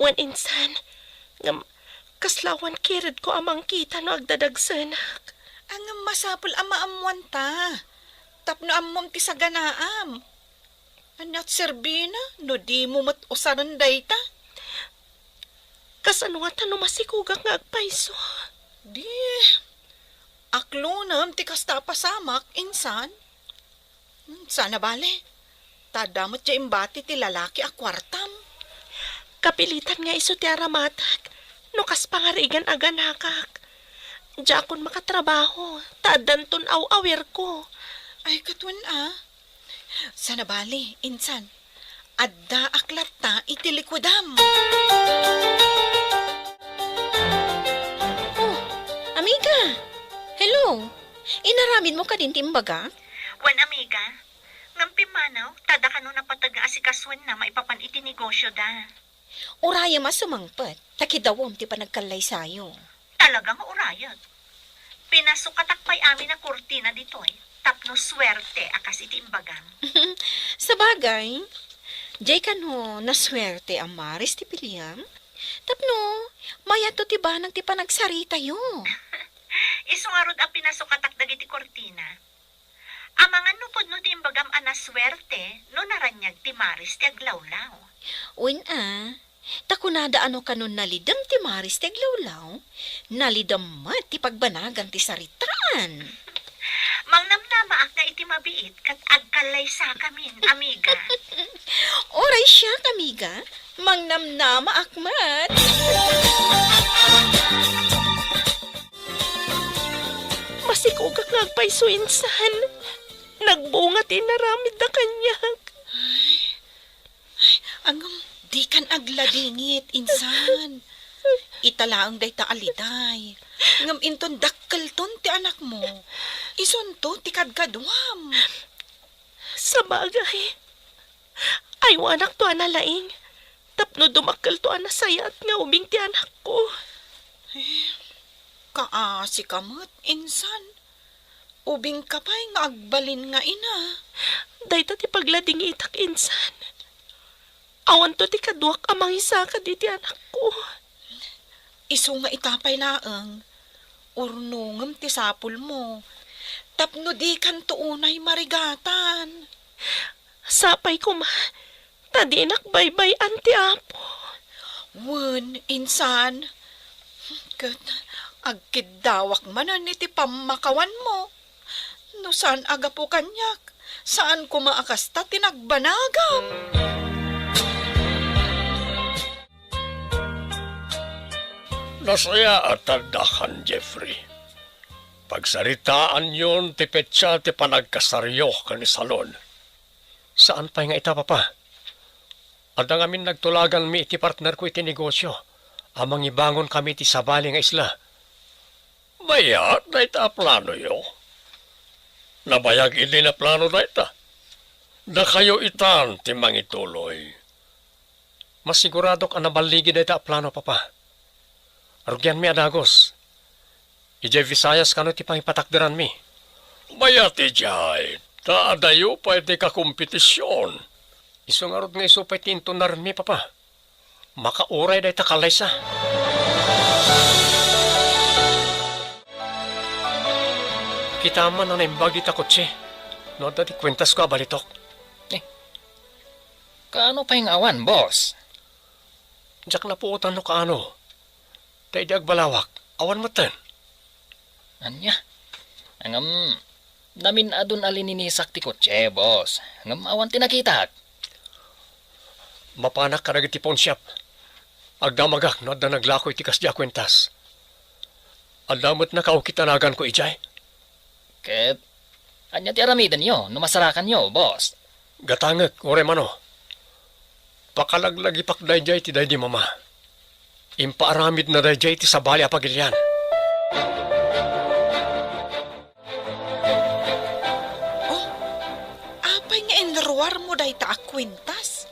Wen insan, ngem kasla awan kiredko a mangkita no agdadagsenak. Ngem masapul a maammoanta, tapno ammom ti saganaam. Ania ti serbina no dimo met usaren dayta? Kasano ngata no masikogak nga agpayso? Di, aklonem ti kasta a pasamak, insan. Hmm, saan a bale, ta adda met diay imbati ti lalaki a kuartam. Kapilitan nga isu ti aramatek no kas pangarigan a ganakak. Diakon makatrabaho, ta addanton aw-awirko. Ay, ket wen a. Saan a bale, insan, addaak latta iti likudam. Oh, amiga! Hello! Inaramidmo kadin ti imbagak? Wen, amiga. Ngem pimmanaw, ta adda kano napateg nga asikasoenna maipapan iti negosioda. Urayem a sumangpet, ta kidawem ti panagkallaysayo. Talaga nga urayek. Pinasukatak pay amin a kurtina ditoy tapno suerte a kas iti imbagam. Sabagay, diay kano nasuerte a maris ti piliam? Tapno mayatto ti banag ti panagsaritayo. Isu ngarud a pinasukatak dagiti kurtina. Amangan no pudno ti imbagam a nasuerte no naraniag ti maris ti aglawlaw. Wen a, Ta kunada a no kanon nalidem ti maris ti aglawlaw, nalidem met ti pagbanagan ti saritaan. Mangnamnamaak nga iti mabiit ket agkallaysakamin, amiga. Uray siak, amiga, mangnamnamaak met. Masikogak nga agpayso insan. Nagbunga ti inaramidda kaniak. Ay, ay, ngem dikan agladingit, insan. Ita laeng dayta a liday. Ngem inton dakkelton ti anakmo, isunto ti kadkaduam. Sabagay, aywanakto a nalaing tapno dumakkelto a nasayaat nga ubing ti anakko. Eh, kaasika met, insan. Ubingka pay nga agbalin nga ina. Dayta ti pagladingitak, insan. Awanto ti kaduak a mangisakadi ti anakko. Isu nga ita pay laeng, urnongem ti sapulmo, tapno dikanto unay marigatan. Sapay koma, ta dinak baybay-an ti Apo. Wen, insan, ket agkiddawak manen iti pammakawanmo. No saan a gapu kaniak, saan koma a kasta ti nagbanagam. Nasayaat a dakan, Jeffrey. Pagsaritaanyon ti petsa ti panagkasaryo ken ni Salon. Saan pay nga ita, Papa. Adda ngamin nagtulaganmi iti partnerko iti negosio a mangibangonkami iti sabali nga isla. Mayat dayta a planoyo. Nabayag idi naplano dayta. Dakayo itan ti mangituloy. Masiguradok a naballigi dayta a plano, Papa. Rugianmi a dagus. Idiay Visayas kano ti pangipatakderanmi. Mayat idiay, ta adayo pay ti kakompetision. Isu ngarud nga isu pay ti inton narenmi, Papa. Makauray dayta kallaysa. Kitam man a naimbag dita kotse no adda ti kuentasko a balitok. Eh, kaano pay nga awan, boss? Diak napuotan no kaano. Ta idi agbalawak, awan metten. Ania? Ngem, namin-adun a lininisak ti kotse, boss. Ngem awan ti nakitak. Mapanak kadagiti pawnshop. Agdamagak no adda naglako iti kasdi a kuentas. Adda met nakaukit a naganko idiay. Ket ania ti aramidenyo no masarakanyo, boss? Gatangek, uray mano. Pakalaglagipak daydiay ti daydi mama. Impaaramidna daydiay ti sabali a pagilian. Oh, apay nga inruarmo dayta a kuentas?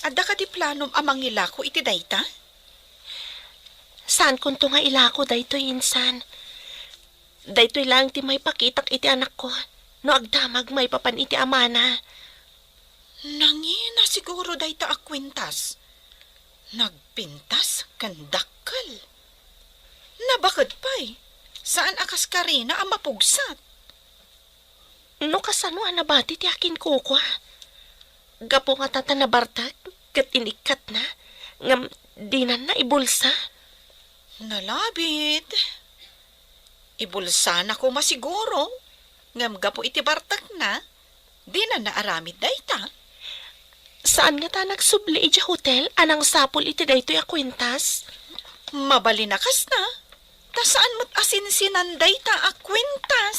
Adda kadi planom a mangilako iti dayta? Saankonto nga ilako daytoy, insan. Daytoy laeng ti maipakitak iti anakko no agdamag maipapan iti amana. Nangina siguro dayta a kuentas. Nagpintas ken dakkel. Nabaked pay, saan a kas karina a mapugsat. No kasano a nabati ti akinkukua? Gapu ngata ta nabartek ket inikkatna, ngem dinanna ibulsa? Nalabit. Ibulsana koma siguro, ngem gapu iti bartekna, dinanna aramid dayta. Saan ngata nagsubli idiay hotel a nangsapul iti daytoy a kuentas? Mabalin a kasta, ta saan met a sinsinan dayta a kuentas.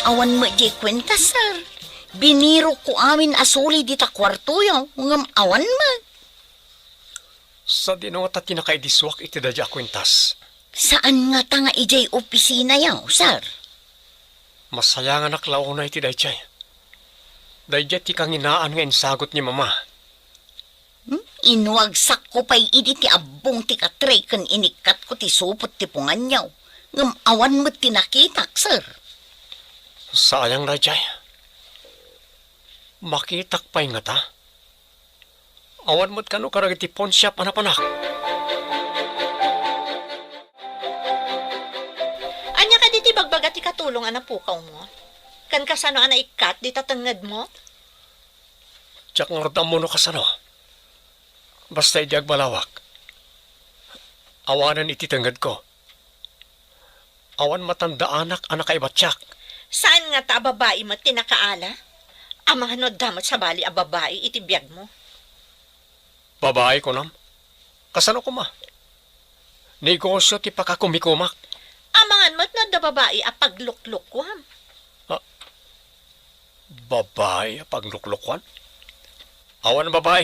Awan met diay kuentas, sir. Binirokko amin a suli dita kuartoyo, ngem awan met. Sadino ngata ti nakaidisuak iti daydiay a kuentas? Saan ngata nga idiay opisinayo, sir? Masayanganak la unay iti daydiay. Daydiay ti kanginaan nga insagut ni Mama. Hmm? Inwagsakko pay idi ti abbong ti katray ken inikkatko ti supot ti punganyo, ngem awan met ti nakitak, sir. Sayang daydiay. Makitak pay ngata? Awan met kano kadagiti pawnshop a napanak? Ania kadi ti bagbaga ti katulong a napukawmo? Ken kasano a naikkat dita tengngedmo? Diak ngarud ammo no kasano. Basta idi agbalawak, awanen iti tengngedko. Awan matandaanak a nakaibatiak. Saan ngata a babai met ti nakaala? Amangan no adda met sabali a babai iti biagmo. Babai, kunam? Kasano koma? Negosio ti pakakumikumak. Amangan met no adda babai a pagluklukuam. Ah, babai a pagluklukuan? Awan babai.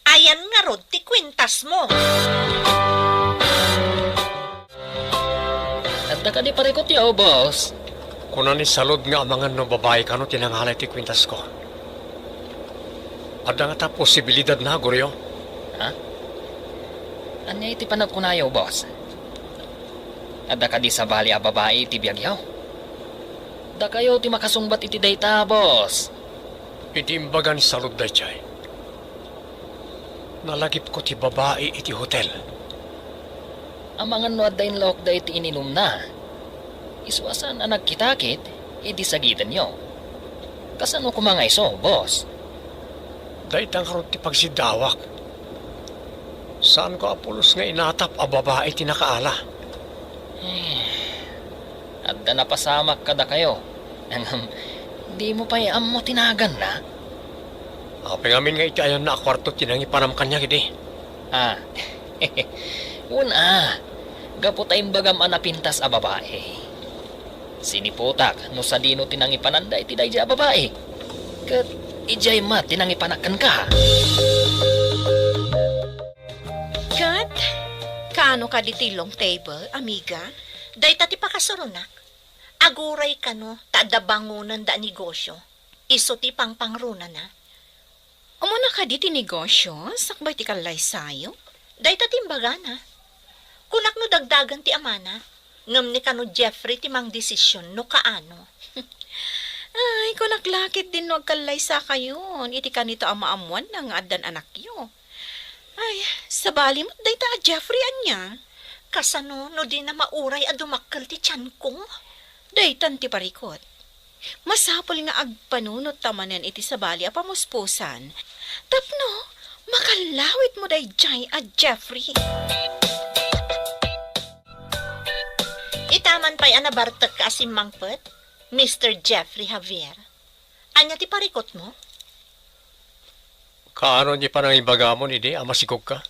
Ayan ngarud ti kwintasmo. Adda kadi parikutyo, boss? Kuna ni Salud nga amangan no babai kano ti nangala iti kwintasko. Adda ngata posibilidadna, Goryo? Ha? Ania iti panagkunayo, boss? Adda kadi sabali a babai iti biagyo? Dakayo ti makasungbat iti dayta, boss. Iti imbaga ni Salud daytoy, nalagipko ti babai iti hotel. Amangan no adda inlaokda iti ininumna. Isu a saan a nagkitakit, idi sagitenyo. Kasano koma nga isu, boss? Dayta ngarud ti pagsiddawak. Saanko a pulos nga inatap a babai ti nakaala. Eh, adda napasamak kadakayo. Ngem, dimo pay ammo ti naganna? Apay ngamin nga iti ayanna a kuarto ti nangipanam kaniak idi? Ah, wen a, gapu ta imbagam a napintas a babai. Siniputak no sadino ti nangipananda iti daydiay a babai. Ket idiay met ti nangipanak kenka. Ket, kaano kadi ti long table, amiga? Dayta ti pakasuronak. Aguray kano ta adda bangonanda a negosio. Isu ti pangpangrunana. Umuna kadi ti negosio, sakbay ti kallaysayo? Dayta ti imbagana. Kunak no dagdagen ti amana, ngem ni kano Jeffrey ti mangdesisyon no kaano. Ay, kunak la ketdin no agkallaysakayon iti kanito a maammoanna nga addan anakyo. Ay, sabali met dayta a Jeffrey ania? Kasano no dina mauray a dumakkel ti tianko? Daytan ti parikut. Masapul nga agpanunot ta manen iti sabali a pamuspusan. Tapno, makallawitmo daydiay a Jeffrey. Itaman pay a nabartekka a simmangpet, Mister Jeffrey Javier. Ania ti parikutmo? Kaano ti panangibagamon idi a masikogka?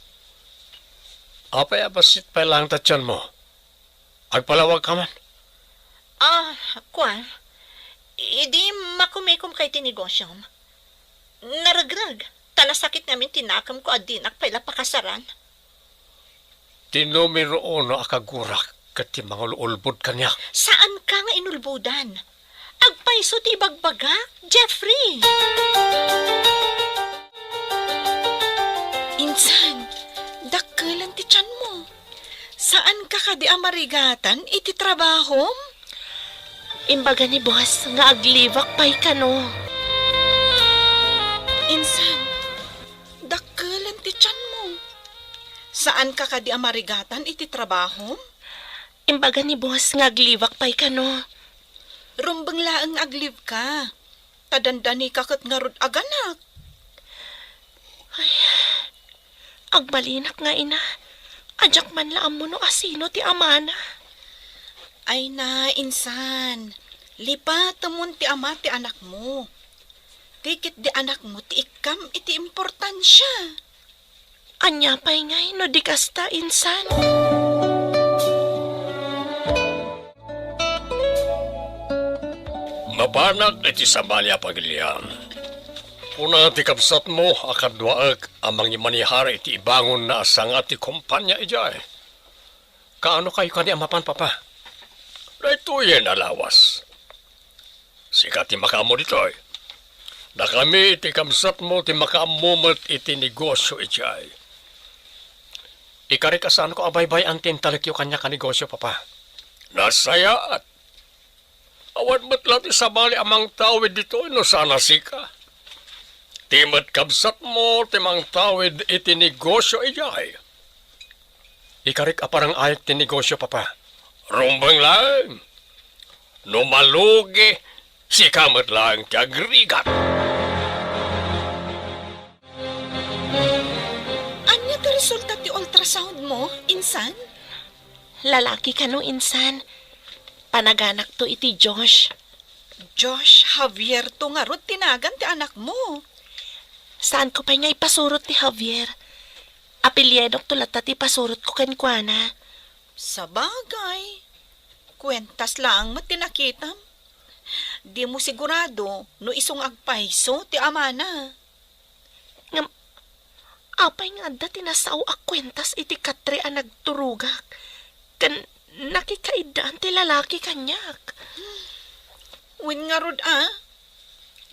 Apay a bassit pay laeng ta tianmo? Agpalawagka man. Ah, kua, idi makumikomka iti negosyom, naregreg, ta nasakit ngamin ti nakemko a dinak pay la pakasaran. Ti numero uno a kagurak ket ti mangul-ulbod kaniak. Saanka nga inulbodan. Agpayso ti ibagbagak, Jeffrey! Insan, dakkelen ti tianmo. Saanka kadi a marigatan iti trabahom? Imbaga ni boss nga aglibak pay kano. Insan, dakkelen ti tianmo. Saanka kadi a marigatan iti trabahom? Imbaga ni boss nga aglibak pay kano. Rumbeng laeng nga aglibka. Ta dandanika ket ngarud aganak. Ay, agbalinak nga ina, a diak man la ammo no asino ti amana. Ay na, insan, lipatemon ti ama ti anakmo. Ti ketdi anakmo ti ikkam iti importansia. Ania pay ngay no di kasta, insan? Mapanak iti sabali a pagilian. Kuna ti kabsatmo a kaduaek a mangimanihar iti ibangonna a sanga ti kompania idiay. Kaano kayo kani a mapan, Papa? Daytoyen a lawas. Sika ti makaammo ditoy. Dakami iti kabsatmo ti makaammo met iti negosyo idiay. Ikarik a saanko a baybay-an ti intalekyo kaniak a negosyo, Papa. Nasayaat. Awan met la ti sabali a mangtawid ditoy no saan a sika. Ti met kabsatmo ti mangtawid iti negosyo idiay. Ikarik a parang-ayek ti negosyo, Papa. Rumbeng laeng. No malugi, sika met laeng ti agrigat. Sulta ti ultrasound mo, insan? Lalaki kano, insan. Panaganakto iti Josh. Josh Javier to ngarud ti nagan ti anakmo. Saanko pay nga ipasurot ti Javier. Apelyidokto latta ti ipasurotko kenkuana. Sabagay, kuentas laeng met ti nakitam. Dimo sigurado no isu nga agpayso ti amana. Ngem, apay nga adda ti nasao a kuentas iti katre a nagturogak ken nakikaiddaan ti lalaki kaniak? Wen ngarud a,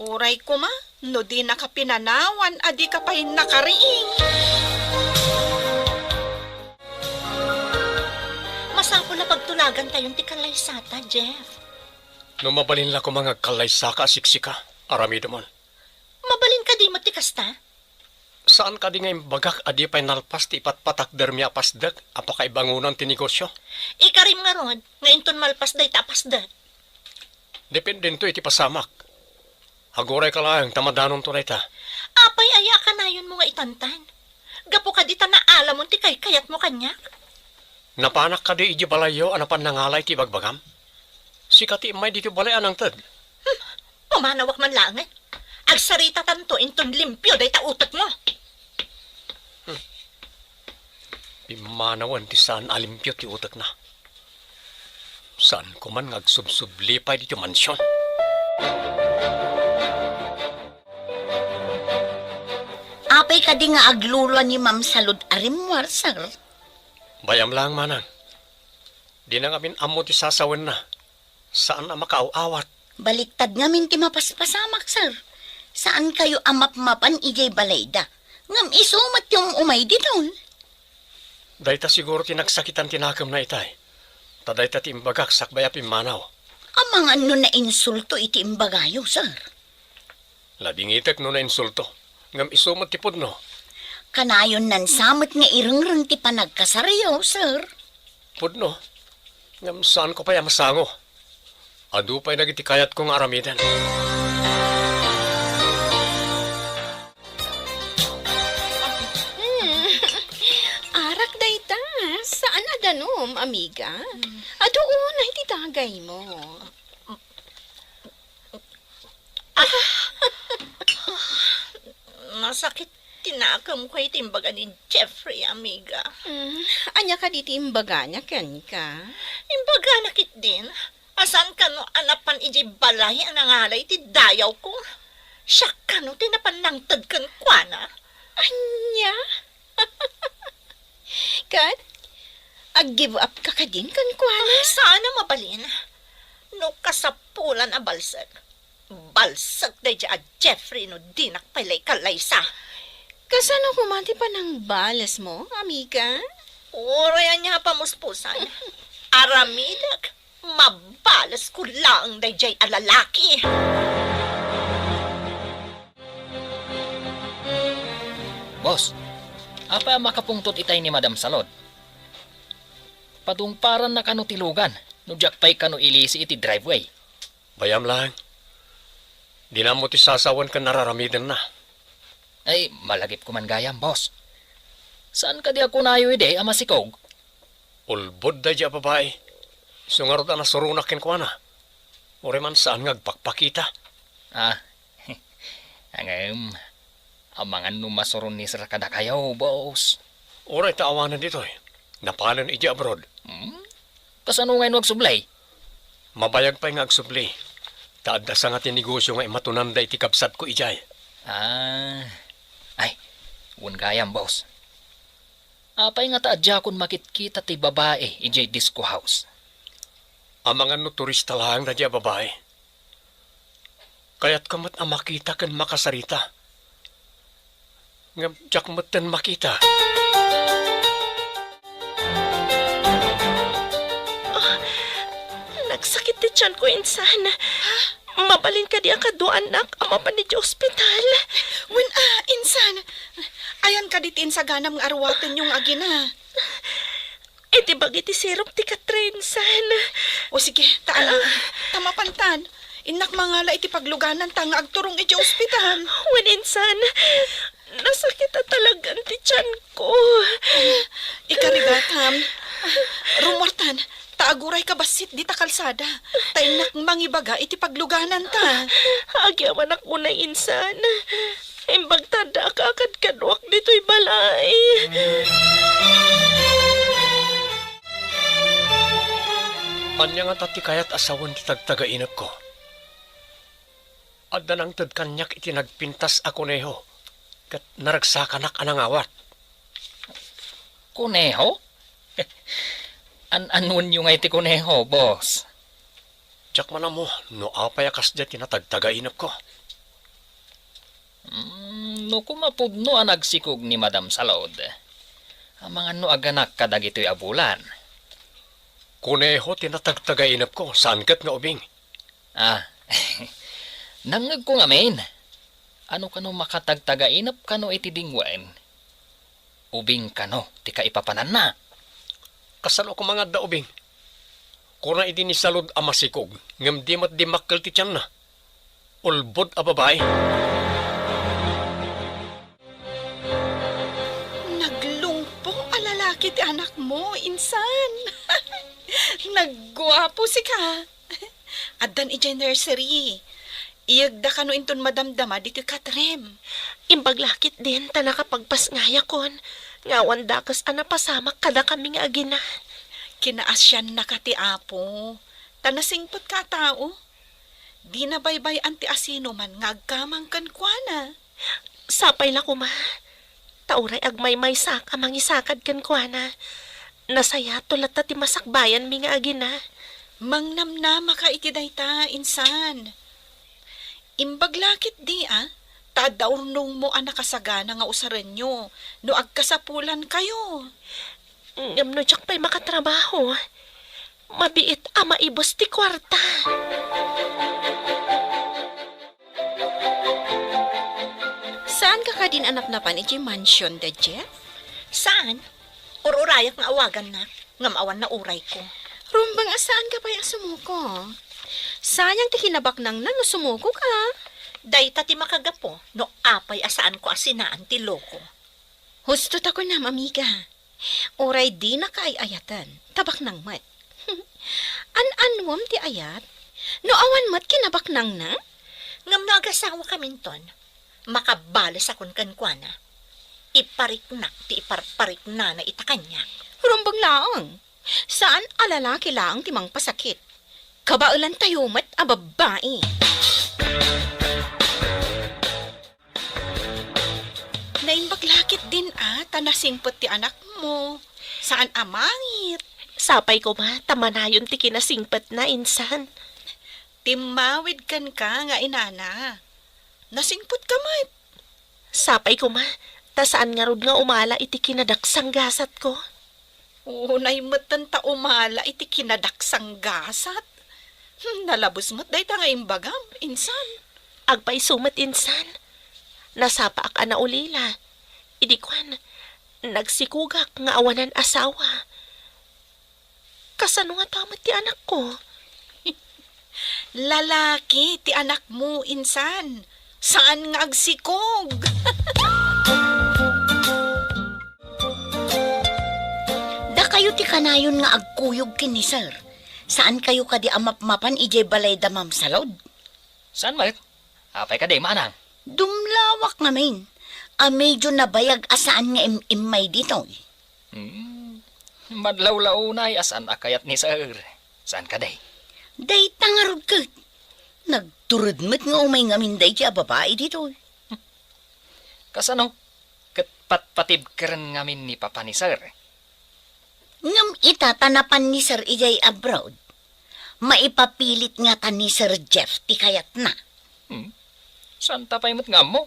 uray koma no dinaka pinanawan a dika pay nakariing. Masapul a pagtulagantayon ti kallaysata, Jeff. No mabalin la koma nga agkallaysaka a siksika, aramidemon. Mabalin kadi met ti kasta? Saan kadi nga imbagak a di pay nalpas ti ipatpatakdermi a pasdek a pakaibangonan ti negosio? Ikarim ngarud nga inton malpas dayta a pasdek. Dependento iti pasamak. Aguray ka laeng ta madanonto dayta. Apay aya a kanayonmo nga itantan? Gapu kadi ta naalamon ti kaykayatmo kaniak? Napanak kadi idiay balayyo a napan nangala iti ibagbagam? Sika ti immay ditoy balay a nangted. Hmm, pumanawak man laengen. Agsaritatanto inton limpio dayta utekmo. Hmm. Pimmanawen ti saan a limpio ti utekna. Saanko man nga agsubsubli pay ditoy mansion. Apay kadi nga aglulua ni Ma'am Salud a rimmuar, sir? Bay-am laeng, manang. Dina ngamin ammo ti sasawenna. Saan a makaaw-awat. Baliktad ngamin ti mapaspasamak, sir. Saankayo a mapmapan idiay balayda. Ngem isu met ti um-umay ditoy. Dayta siguro ti nagsakitan ti nakemna itay. Ta dayta ti imbagak sakbay a pimmanaw. Amangan no nainsulto iti imbagayo, sir. Nabingitek no nainsulto, ngem isu met ti pudno. Kanayon nansa met nga irengreng ti panagkasaryo, sir. Pudno, ngem saanko pay a masango. Adu pay dagiti kayatko nga aramiden. Hmm. Arak dayta, saan a danum, amiga. Adu unay ti dagaymo. Ah! Nasakit ti nakemko iti imbaga ni Jeffrey, amiga. Mm, ania kadi ti imbagana kenka? Imbagana ketdin a saan kano a napan idiay balay a nangala iti dayawko. Siak kano ti napan nangted kenkuana. Ania? Ket, ag-give up ka kadin kenkuana? Ah, saan a mabalin. No kasapulan a balsek, balsek daydiay a Jeffrey no dinak pay la ikallaysa. Kasano koma ti panangbalesmo, amiga? Uray ania a pamuspusan. Aramidek, mabalesko laeng daydiay a lalaki. Boss, apay a makapungtot itay ni Madam Salud? Patungparanna kano ti lugan no diak pay kano ilisi iti driveway? Bay-am laeng. Dinammo ti sasawen ken araramidenna. Ay, malagipko man gayam, boss. Saan kadi a kunayo idi a masikog? Ulbod daydiay a babai. Isu ngarud a nasuronak kenkuana. Uray man saan nga agpakpakita. Ah, ngem, amangan no masuron ni sir kadakayo, boss. Uray ta awanen ditoy. Napanen idiay abroad. Hmm? Kasano ngay no agsubli? Mabayag pay nga agsubli. Ta adda sanga ti negosio nga imatunanda iti kabsatko idiay. Ah, ay, wen gayam, boss. Apay nga ta adiakon makitkita ti babai idiay disco house? Amangan no turista laeng daydiay a babai. Kayatko met a makita ken makasarita. Ngem diak metten makita. Ah, nagsakit ti tianko, insan. Mabalin kadi a kaduaannak a mapan idiay ospital? Wen a, insan. Ayan kadi ti insaganam nga aruatenyo nga agina? Iti bagi ti sirup ti katrensan. O sige, ta ano, ta mapantan. Innak mangala iti paglugananta nga agturong iti ospital. Wen, insan. Nasakit a talagan ti tianko. Ikarigatam. Rummuartan, ta agurayka bassit dita kalsada. Ta innak mangibaga iti paglugananta. Agyamanak unay insan. Imbag ta adda a kakadkaduak ditoy balay. Ania ngata ti kayat a sawen ti tagtagainepko? Adda nangted kaniak iti nagpintas a kuneho, ket naragsakanak a nangawat. Kuneho? An-anuenyo ngay ti kuneho, boss? Diak man ammo no apay a kasdiay ti natagtagainepko. Mm, no koma pudno a nagsikog ni Madam Salud, amangan no aganak kadagitoy a bulan. Kuneho ti natagtagainepko, saan ket nga ubing. Ah, nangngegko ngamin. Ano kano makatagtagainep kano iti dingwen? Ubing kano ti kaipapananna? Kasano koma nga adda ubing? Kuna idi ni Salud a masikog, ngem di met dimmakkel ti tianna. Ulbod a babai. Naglungpo a lalaki ti anakmo, insan. Nagguapo sika. Addan idiay nursery. Iyegda kano inton madamdama ditoy katrem. Imbag la ketdin ta nakapagpasngayakon nga awan dakes a napasamak kadakami nga agina. Kinaasiannaka ti Apo, ta nasingpetka a tao. Dina baybay-an ti asinoman nga agkamang kenkuana. Sapay la koma, ta uray agmaymaysaak a mangisakad kenkuana, nasayato latta ti masakbayanmi nga agina. Mangnamnamaka iti dayta, insan. Imbag la ketdi a, ta adda urnongmo a nakasagana nga usarenyo no agkasapulankayo. Ngem no diak pay makatrabaho, mabiit a maibus ti kuarta. Saanka kadin a napnapan idiay mansion da Jeff? Saan. Ur-urayak nga awagannak, ngem awan naurayko. Rumbeng a saanka pay a sumuko. Sayang ti kinabaknangna no sumukoka. Dayta ti makagapu no apay a saanko a sinaan ti loko. Husto ta kunam, amiga. Uray dinaka ay-ayaten, ta baknang met. An-anuem ti ayat? No awan met kinabaknangna? Ngem no agasawakaminton, makabalesakon kenkuana. Ipariknak ti iparpariknana ita kaniak. Rumbeng laeng. Saan a lalaki laeng ti mangpasakit. Kabaelantayo met a babbai. Naimbag la ketdin a, ta nasingpet ti anakmo. Saan a mangit. Sapay koma, ta manayon ti kinasingpetna, insan. Timmawid kenka nga inana. Nasingpetka met. Sapay koma, ta saan ngarud nga umala iti kinadaksanggasatko. Unay metten ta umala iti kinadaksanggasat. Hmm, nalabes met dayta nga imbagam, insan. Agpayso met, insan. Nasapaak a naulila. Idi kuan, nagsikogak nga awanan asawa. Kasano ngata met ti anakko? Lalaki ti anakmo, insan. Saan nga agsikog. Dakayo ti kanayon nga agkuyog ken ni Sir. Saankayo kadi a mapmapan idiay balay da Ma'am Salud? Saan met? Apay kadi, manang? Dumlawak ngamin. A medyo nabayag a saan nga im-immay ditoy. Hmm. Madlawlaw unay a saan a kayat ni Sir. Saan kadi? Dayta ngarud ket. Nagtured met nga umay ngamin daydi a babai ditoy. Kasano? Ket patpatibkeren ngamin ni Papa ni Sir. Ngem ita ta napan ni Sir idiay abroad, maipapilit ngata ni Sir Jeff ti kayatna. Hmm? Saan ta pay met nga ammo?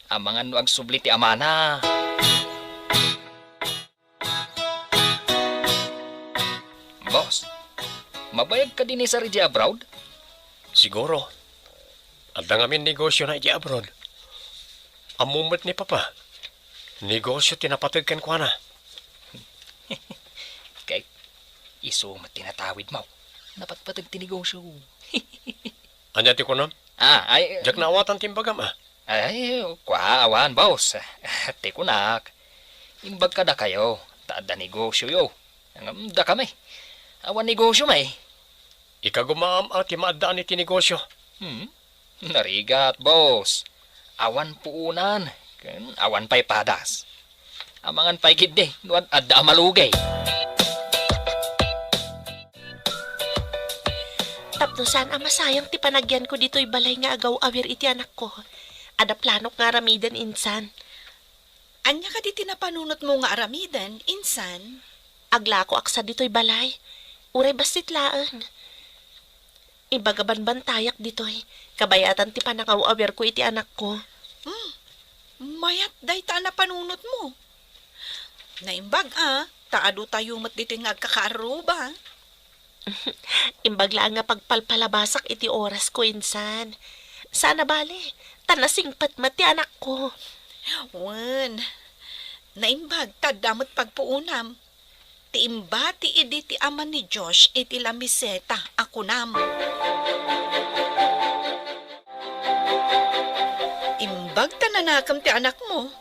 Amangan no agsubli ti amana. Boss, mabayag kadi ni Sir idiay abroad? Siguro. Adda ngamin negosiona idiay abroad. Ammom met ni Papa, negosio ti napateg kenkuana. Kay isu met ti natawidmo. Napatpateg ti negosio. Ania ti kunam? Ah, ay, diak naawatan ti imbagam, a. Ay, kua, awan, boss. Ti kunak, imbag kadakayo, ta adda negosioyo. Ngem dakami, awan negosio, may. Ikagumaam a ti maaddaan iti negosio. Hmm? Narigat, boss. Awan puonan, ken awan pay padas. Amangan pay ketdi no ad-, adda a malugay. Tapno saan a masayang ti panagyanko ditoy balay nga agaw-awir iti anakko, adda planok nga aramiden insan. Ania kadi ti napanunotmo nga aramiden insan? Aglakoak sa ditoy balay. Uray bassit laeng. Imbag a banbantayak ditoy, kabayatan ti panangaw-awirko iti anakko. Hmm, mayat dayta a napanunotmo. Naimbag a, ta adu tayo met ditoy nga agkakaarruba. Imbag laeng nga pagpalpalabasak iti orasko insan. Saan a bale, ta nasingpet met ti anakko. Wen, naimbag ta adda met pagpuonam. Ti imbati idi ti ama ni Josh iti lamiseta a kunam. Imbag ta nanakem ti anakmo.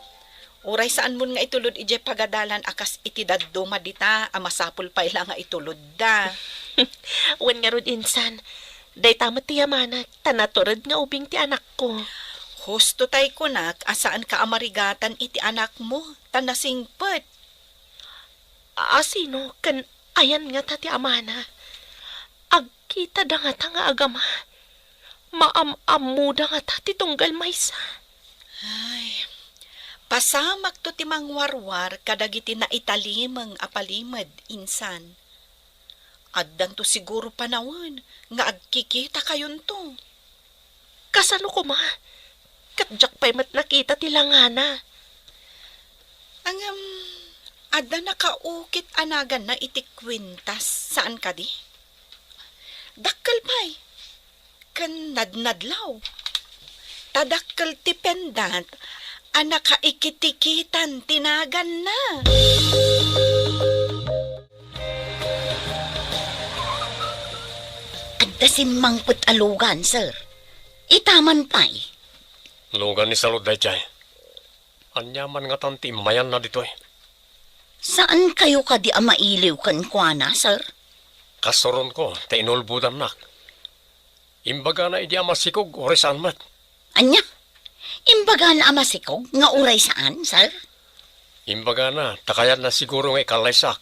Uray saanmon nga itulod idiay pagadalan a kas iti dadduma dita a masapul pay la nga itulodda. Wen ngarud insan, dayta met ti yamanek ta natured nga ubing ti anakko. Husto tay kunak a saanka a marigatan iti anakmo ta nasingpet. A, sino ken ayan ngata ti amana? Agkitada ngata nga agama? Maam-ammoda ngata ti tunggal maysa? Ay, pasamakto ti mangwarwar kadagiti naitalimeng a palimed, insan. Addanto siguro panawen nga agkikitakayonto. Kasano koma? Ket diak pay met nakita ti langana. Ngem, adda nakaukit a naganna iti kuintas, saan kadi? Dakkel pay. Ken nadnadlaw. Ta dakkel ti pendant a nakaikitikitan ti naganna. Adda simmangpet a lugan, sir. Itaman pay. Lugan ni Salud daydiay. Ania man ngatan ti immayanna ditoy? Saan kayo kadi a mailiw kenkuana, sir? Kasuronko ta inulbodannak. Imbagana idi a masikog, uray saan met. Ania? Imbagana a masikog nga uray saan, sir? Imbagana, ta kayatna siguro nga ikallaysak.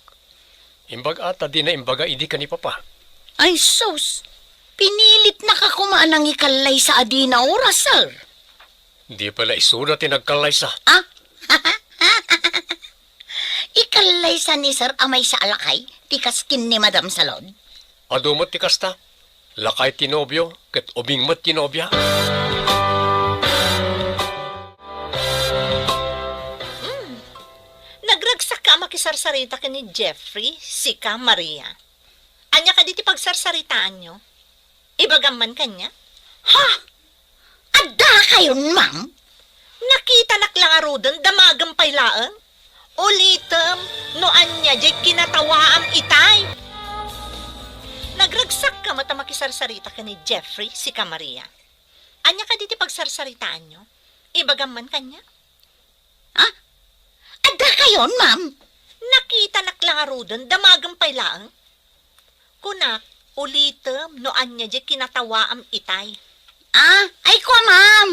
Imbag-, a, ta dina imbaga idi ken ni Papa. Ay, sus! Pinilitnaka koma a nangikallaysa a dina oras, sir. Di pay la isuda ti nagkallaysa. Ah? Ikallaysa ni sir a maysa a lakay ti kas ken ni Madam Salud? Adu met ti kasta. Lakay ti nobio, ket ubing met ti nobia. Mm. Nagragsakka a makisarsarita ken ni Jeffrey, sika, Maria. Ania kadi ti pagsarsaritaanyo? Ibagam man kaniak. Ha? Adda kayon, ma'am? Nakitanak la ngaruden, damagem pay laeng. Ulitem no ania diay kinatawaam itay. Nagragsakka met a makisarsarita ken ni Jeffrey, sika, Maria. Ania kadi ti pagsarsaritaanyo? Ibagam man kaniak. Ha? Adda kayon, ma'am? Nakitanak la ngaruden, damagem pay laeng. Kunak, ulitem no ania diay kinatawaam itay. Ah, ay kua, ma'am.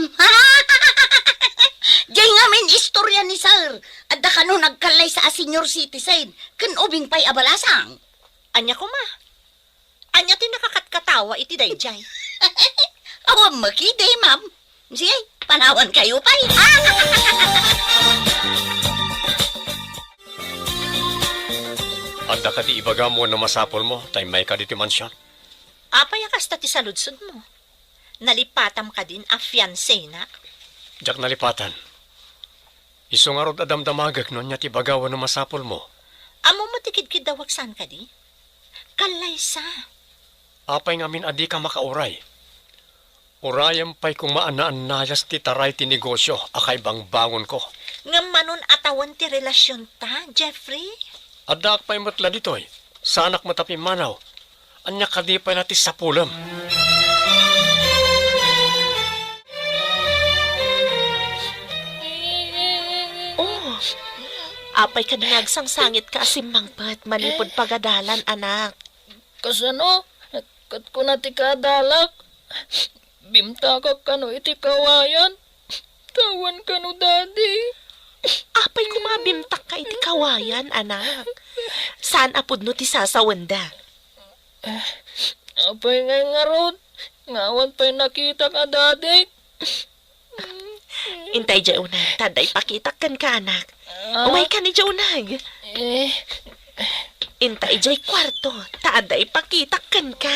Diay ngamin istorya ni sir. Adda kano nagkallaysa a senior citizen, ken ubing pay a balasang. Ania koma? Ania ti nakakatkatawa iti daydiay? Awan makidi, ma'am. Sige, panawan kayo pay. Adda kadi ibagam wenno masapulmo ta immayka ditoy mansion? Apay a kasta ti saludsodmo? Nalipatam kadin a fiancé-na? Diak nalipatan. Isu ngarud a damdamagek no ania ti baga wenno masapulmo. Ammom ti kidkiddawak saan kadi? Kallaysa. Apay ngamin a dika makauray? Urayem pay koma a naannayas ti taray ti negosio a kaibangbangonko. Ngem manon a tawen ti relasionta, Jeffrey? Addaak pay met la ditoy. Saanak met a pimmanaw. Ania kadi pay la ti sapulem? Apay kadi nga agsangsangitka a simmangpet manipud pagadalan, anak? Kasano? Ket kuna ti kaadalak, bimtakak kano iti kawayan. Tawan kano, Daddy. Apay koma a bimtakka iti kawayan, anak? Saan a pudno ti sasawenda. Apay ngay ngarud nga awan pay nakitak a dadik? Intay diay uneg, ta adda ipakitak kenka, anak. Ah? Umaykan idiay uneg. Eh. Intay diay kuarto, ta adda ipakitak kenka.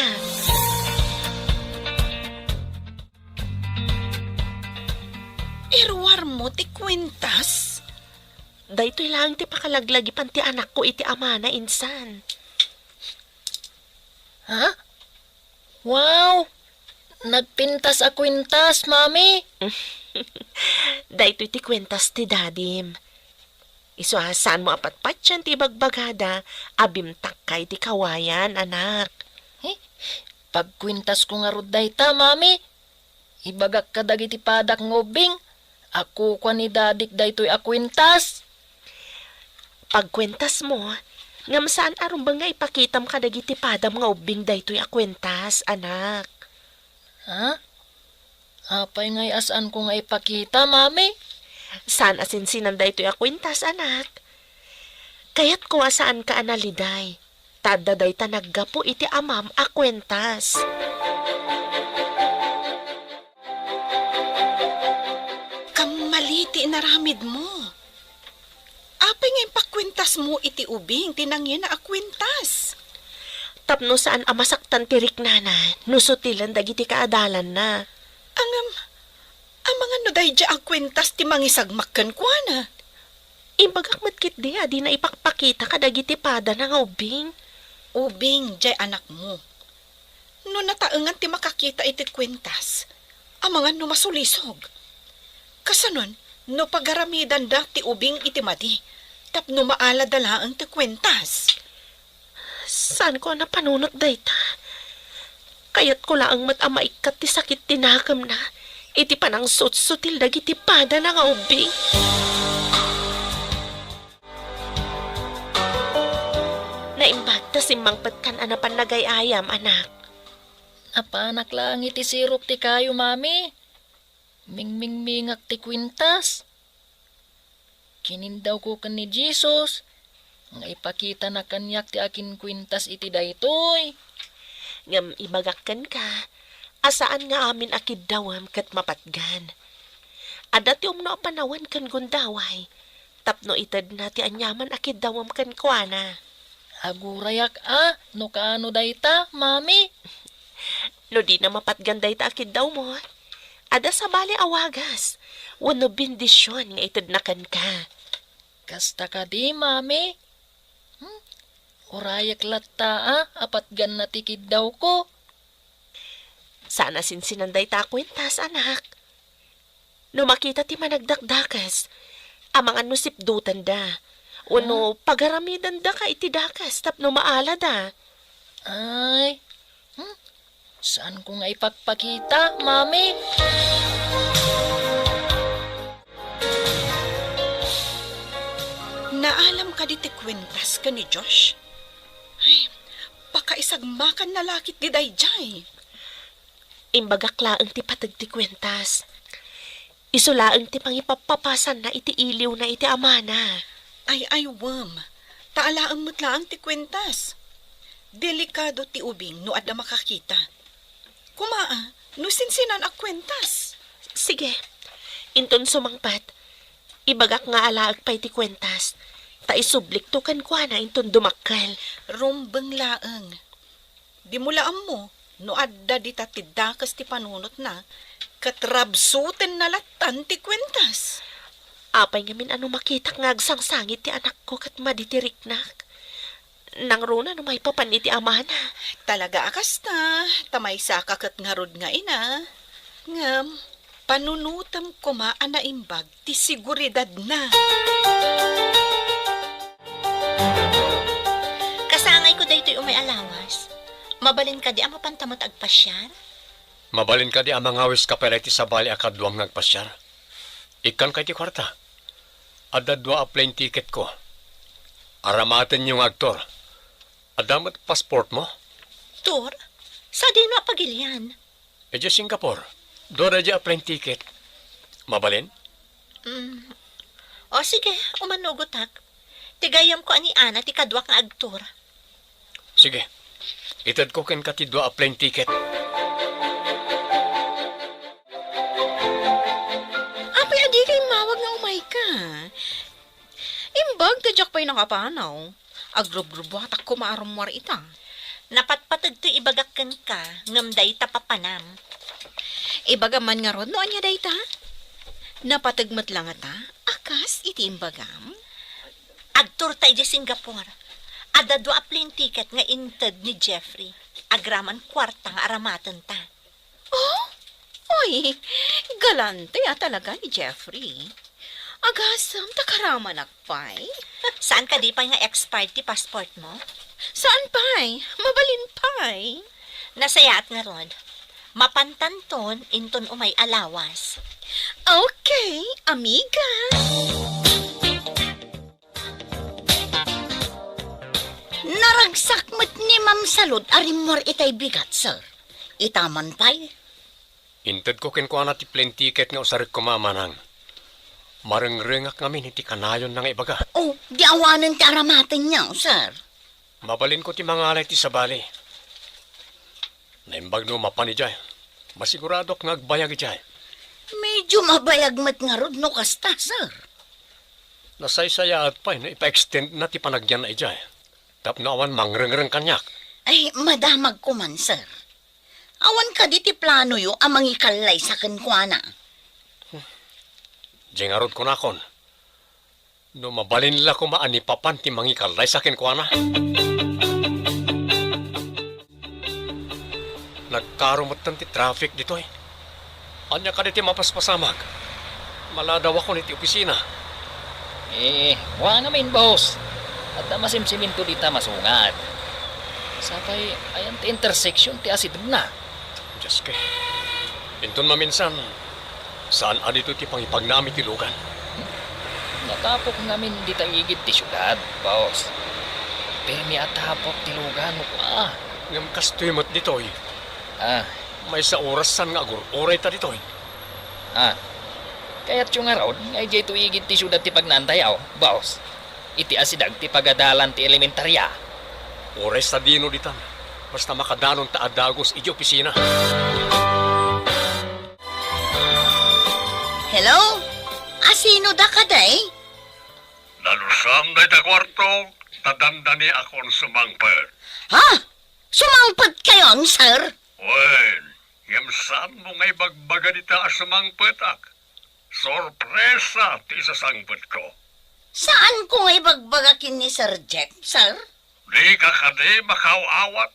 Iruarmo ti kuintas? Daytoy laeng ti pakalaglagipan ti anakko iti amana insan. Ha? Wow! Nagpintas a kuintas, Mami! Daytoy ti kuintas ti dadim. Isu a saanmo a patpatien ti ibagbagada a bimtakka iti kawayan, anak. Eh, pagkuintasko ngarud dayta, Mami. Ibagak kadagiti padak nga ubbing a kukua ni dadik daytoy a kuintas. Pagkuentasmo, ngem saan a rumbeng nga ipakitam kadagiti padam nga ubbing daytoy a kuentas, anak. Ha? Apay ngay a saanko nga ipakita, Mami? Saan a sinsinan daytoy a kuentas, anak. Kayatko a saanka a naliday. Ta adda dayta naggapu iti amam a kuentas. Kammali ti inaramidmo. Apay nga impakuentasmo iti ubing ti nangina a kuentas? Tapno saan a masaktan ti riknana no sutilen dagiti kaadalanna. Ngem, amangan no daydiay a kuentas ti mangisagmak kenkuana? Imbagak met ketdi a dina ipakpakita kadagiti padana nga ubing. Ubing, diay anakmo. No nataengan ti makakita iti kuentas, amangan no masulisog. Kasanon, no pagaramidanda ti ubing iti madi, tapno maalada laeng ti kuentas? Saanko a napanunot dayta. Kayatko laeng met a maikkat ti sakit ti nakemna iti panangsutsutil dagiti padana nga ubbing. Naimbag ta simmangpetkan a napan nagay-ayam, anak. Napanak laeng iti sirok ti kayo, Mami. Mingmingmingak ti kuintas. Kinindawko ken ni Jesus nga ipakitana kaniak ti akinkuintas iti daytoy. Ngem ibagak kenka a saan nga amin a kiddawem ket mapatgan. Adda ti umno a panawen ken gundaway tapno itedna ti aniaman a kiddawem kenkuana. Agurayak a no kaano dayta, Mami. No dina mapatgan dayta a kiddawmo, adda sabali a wagas wenno bendision nga itedna kenka. Kasta kadi, Mami? Hmm? Urayak latta a patganna ti kiddawko. Saan a sinsinan dayta a kuentas, anak. No makita ti managdakdakes, amangan no sipdutenda, wenno pagaramidendaka iti dakes tapno maalada. Ay, hmm? Saanko nga ipakpakita, Mami? Naalam kadi ti kuentas ken ni Josh? Ay, pakaisagmakanna la ketdi daydiay. Imbagak laeng ti pateg ti kuentas. Isu laeng ti pangipappapasanna iti iliwna iti amana. Ay, ay, wen. Ta alaem met laeng ti kuentas. Delikado ti ubing no adda makakita. Koma, a, no sinsinan a kuentas. Sige. Inton sumangpet, ibagak nga alaek pay ti kuentas. Ta isublikto kenkuana inton dumakkel. Rumbeng laeng. Dimo la ammo no adda dita ti dakes ti panunotna, ket rabsutenna lattan ti kuentas. Apay ngamin a no makitak nga agsangsangit ti anakko ket madi ti riknak? Nangruna no maipapan iti amana. Talaga a kasta, ta maysaka ket ngarud nga ina. Ngem, panunotem koma a naimbag ti seguridadna. Kasangayko daytoy umay a lawas. Mabalin kadi a mapantam met agpasiar? Mabalin kadi a mangawiska pay la iti sabali a kaduam nga agpasiar? Ikkanka iti kuarta. Adda dua a plane ticketko. Aramatenyo nga agtour. Adda met passportmo? Tour? Sadino a pagilian? Idiay Singapore. Dua daydiay a plane ticket. Mabalin? Mm. O sige, umanugotak. Ti gayyemko a ni Ana ti kaduak nga agtour. Sige. Itedko kenka ti dua a plane ticket. Apay a dika immawag nga umayka? Imbag ta diak pay nakapanaw. Agrubgrubuatak koma a rummuar ita. Napatpateg toy ibagak kenka, ngem dayta papanam. Ibagam man ngarud no ania dayta? Napateg met la ngata a kas iti imbagam? Agtourta idiay Singapore. Adda dua a plane ticket nga inted ni Jeffrey. Agraman kuarta nga aramatenta. Oh? Oy, galante a talaga ni Jeffrey. Agasem ta karamanak pay. Saan kadi pay nga expired ti passportmo? Saan pay? Mabalin pay. Nasayaat ngarud. Mapantanton inton umay a lawas. Okay, amiga. Naragsak met ni Ma'am Salud a rimmuar itay bigat, sir. Ita man pay. Intedko kenkuana ti plane ticket nga usarek koma, manang. Marengrengak ngamin iti kanayonna nga ibaga. Oh, di awanen ti aramatenyo, sir. Mabalinko ti mangala iti sabali. Naimbag no mapan idiay. Masiguradok nga agbayag idiay. Medyo mabayag met ngarud no kasta, sir. Nasaysayaat pay no ipa-extendna ti panagyanna idiay. Tapno awan mangrengreng kaniak. Ay, madamagko man, sir. Awan kadi ti planoyo a mangikallaysa kenkuana? Diay ngarud kunakon. No mabalin la koma a ni papan ti mangikallaysa kenkuana. Nagkaro metten ti traffic ditoy. Ania kadi ti mapaspasamak? Maladawakon iti opisina. Eh, wen ngamin, boss. Adda masimsiminto dita masungad. Sapay, ayan ti intersection ti asidegna. Dios ko. Inton maminsan, saan a ditoy ti pangipagnami ti lugan? Natapok ngamin dita igid ti siudad, boss. Permi a tapok ti lugan, kua. Ngem kastoy met ditoy. Ah. Maysa orasan nga agur-urayta ditoy. Ah. Kayatyo ngarud nga idiay to igid ti siudad ti pagnaantayo, boss? Iti asideg ti pagadalan ti elementaria. Uray sadino ditan, basta makadanonta a dagus idiay opisina. Hello? Asino da kadi? Nalusam dayta kuarto, ta dandaniakon sumangpet. Ha? Sumangpetkayon, sir? Wen, ngem saanmo nga ibagbaga dita a sumangpetak? Sorpresa ti isasangpetko. Saanko nga ibagbaga ken ni Sir Jeff, sir? Dika kadi makaaw-awat?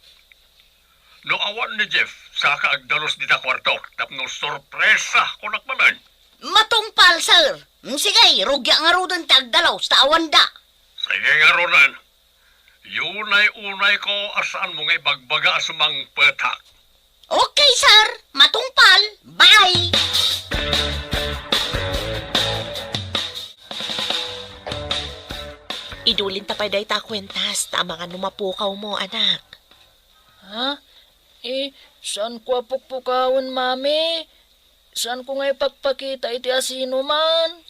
No awan ni Jeff, saka agdalus dita kuartok tapno sorpresa, kunak manen. Matungpal, sir. Mm, sige, rugiak ngaruden ti agdalus ta awanda. Sige ngaruden. Unay-unayko a saanmo nga ibagbaga a sumangpetak. Okay, sir. Matungpal. Bye! Idulinta pay dayta a kuentas, ta amangan no mapukawmo, anak. Ha? Eh, saanko a pukpukawen, Mami? Saanko nga ipakpakita iti asinoman?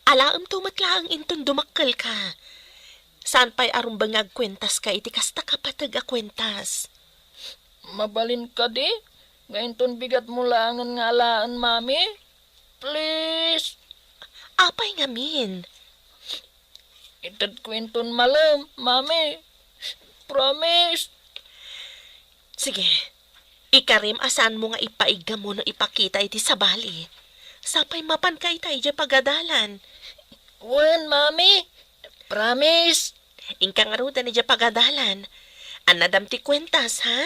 Alaemto met laeng inton dumakkelka. Saan pay a rumbeng nga agkuentaska iti kasta kapateg a kuentas. Mabalin kadi nga inton bigatmo laengen nga alaen, Mami? Please. Apay ngamin? Itedko inton malem, Mami. Promise. Sige. Ikarim a saanmo nga ipaiggamu no ipakita iti sabali. Sapay mapanka ita idiay pagadalan. Wen, Mami. Promise. Inka ngaruden idiay pagadalan. Annadam ti kuentas, ha?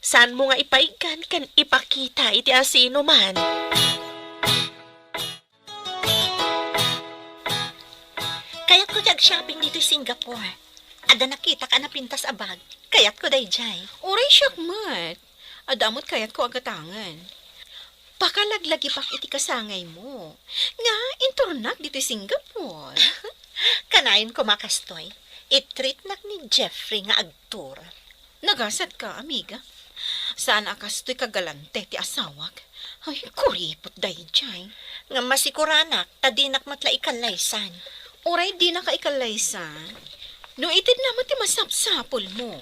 Saanmo nga ipaiggan ken ipakita iti asinoman. Kayatko ti ag-shopping ditoy Singapore. Adda nakitak a napintas a bag. Kayatko daydiay. Uray siak met. Adda met kayatko a gatangen. Pakalaglagipak iti kasangaymo. Nga, into Iturturnak ditoy Singapore. Kanayon koma kastoy, i-treatnak ni Jeffrey nga agtour. Nagasatka, amiga. Saan a kastoy kagalante ti asawak. Ay, kuripot daydiay. Nga masikuranak, ta dinak met la ikallaysan. Uray dinaka ikallaysan. No itedna met ti masapsapulmo.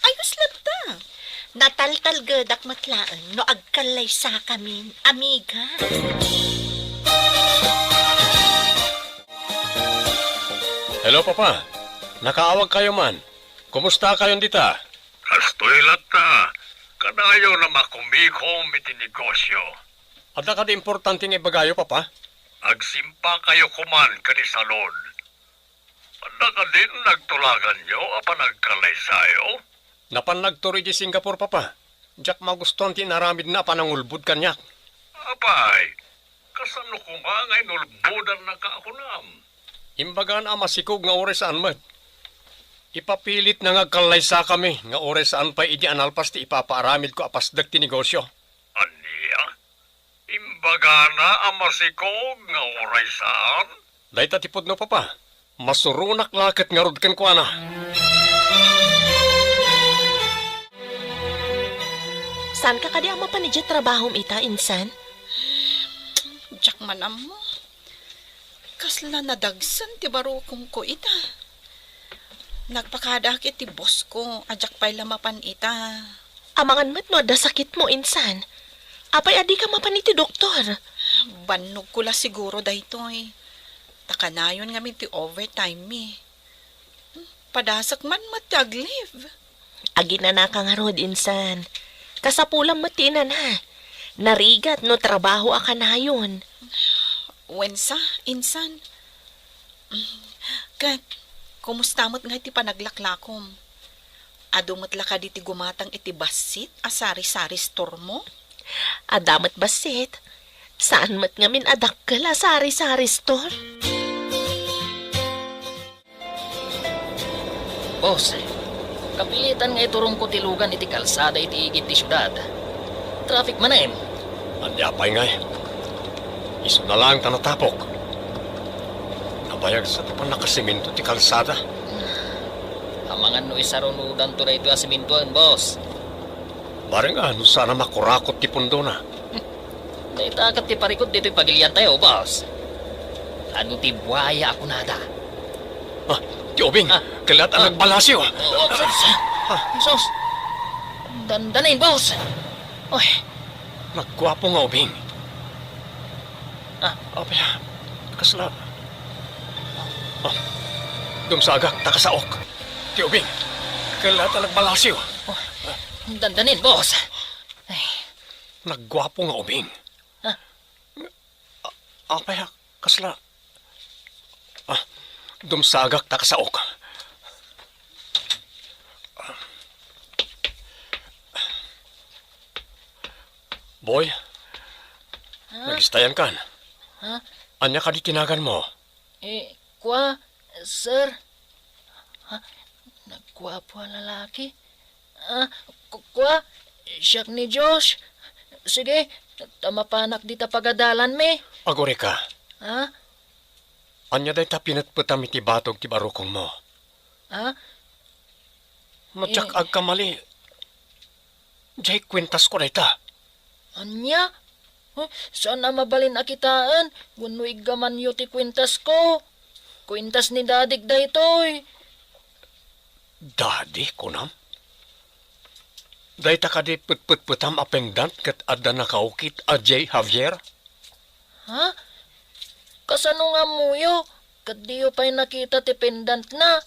Ayos latta. Nataltalgedak met laeng no agkallaysakamin, amiga. Hello, Papa. Nakaawagkayo man. Kumustakayon dita? Kastoy latta. Kanayon a makumikom iti negosyo. Adda kadi importante nga ibagayo, Papa? Agsimpakayo koman ken ni Salud. Adda kadin nagtulaganyo a panagkallaysayo? Napan nagtour idiay Singapore, Papa. Diak magustuan ti inaramidna a panangulbod kaniak. Apay, kasano koma nga inulbodannaka a kunam? Imbagana a masikog nga uray saan met. Ipapilitna nga agkallaysakami nga uray saan pay idi a nalpas ti ipapaaramidko a pasdek ti negosyo. Ania? Imbagana a masikog nga uray saan? Dayta ti pudno, Papa. Masuronak la ket ngarud kenkuana. Saanka kadi a mapan idiay trabahom ita, insan? Diak man ammo. Kasla nadagsen ti barukongko ita. Nagpakadaak iti boss ko a diak pay la mapan ita. Amangan met no adda sakitmo, insan. Apay a dika mapan iti doktor? Bannogko la siguro daytoy. Ta kanayon ngamin ti overtime mi. Padasek man met ti ag-leave. Aginanaka ngarud, insan. Kasapulam met ti inana. Narigat no trabaho a kanayon. Wen sa, insan. Ket, kumusta met ngay ti panaglaklakom? Adu met la kadi ti gumatang iti bassit a sari-sari store mo? Adda met bassit. Saan met ngamin a dakkel a sari-sari store? Boss, kapilitan nga iturongko ti lugan iti kalsada iti igid ti siudad. Traffic manen. Ania pay ngay? Isuna laeng ta natapok. Nabayag sa ti pannakasemento ti kalsada. Amangan no isarunodanto daytoy a sementoen, boss. Bareng a no saan a makurakot ti pundona. Dayta ket ti parikut ditoy pagiliantayo, boss. Adu ti buaya a kunada. Ah, ti ubing, ah, kellat a, ah, nagbalasiw. Oh, sus. Ah. Sus. Dandanin, boss. Oy. Nagguapo nga ubing. Ah. Apay, kasla. Ah. Dumsagak, ta kasaok. Ti ubing, kellat a nagbalasiw. Oh. Dandanin, boss. Ay. Nagguapo nga ubing. Ah. A-, apay, kasla. Ah, dumsagak ta kasaok. Boy, ha? Nagistayan kan. Ha? Ania kadi ti naganmo? Eh, kua, sir. Ha? Nagguapo a lalaki? Ah, ku-, kua, siak ni Josh. Sige, ta mapanak dita pagadalanmi. Agurika. Ha? Ania dayta pinetpetam iti batog ti barukongmo? Ha? No diak, eh, agkamali, diay kuentasko dayta. Ania? Huh, saan a mabalin a kitaen wenno iggamanyo ti kuentasko? Kuentas ni dadik daytoy. Dadi, kunam? Dayta kadi petpetpetam a pendant ket adda nakaukit a J Javier? Ha? Kasano nga ammoyo ket diyo pay nakita ti pendantna?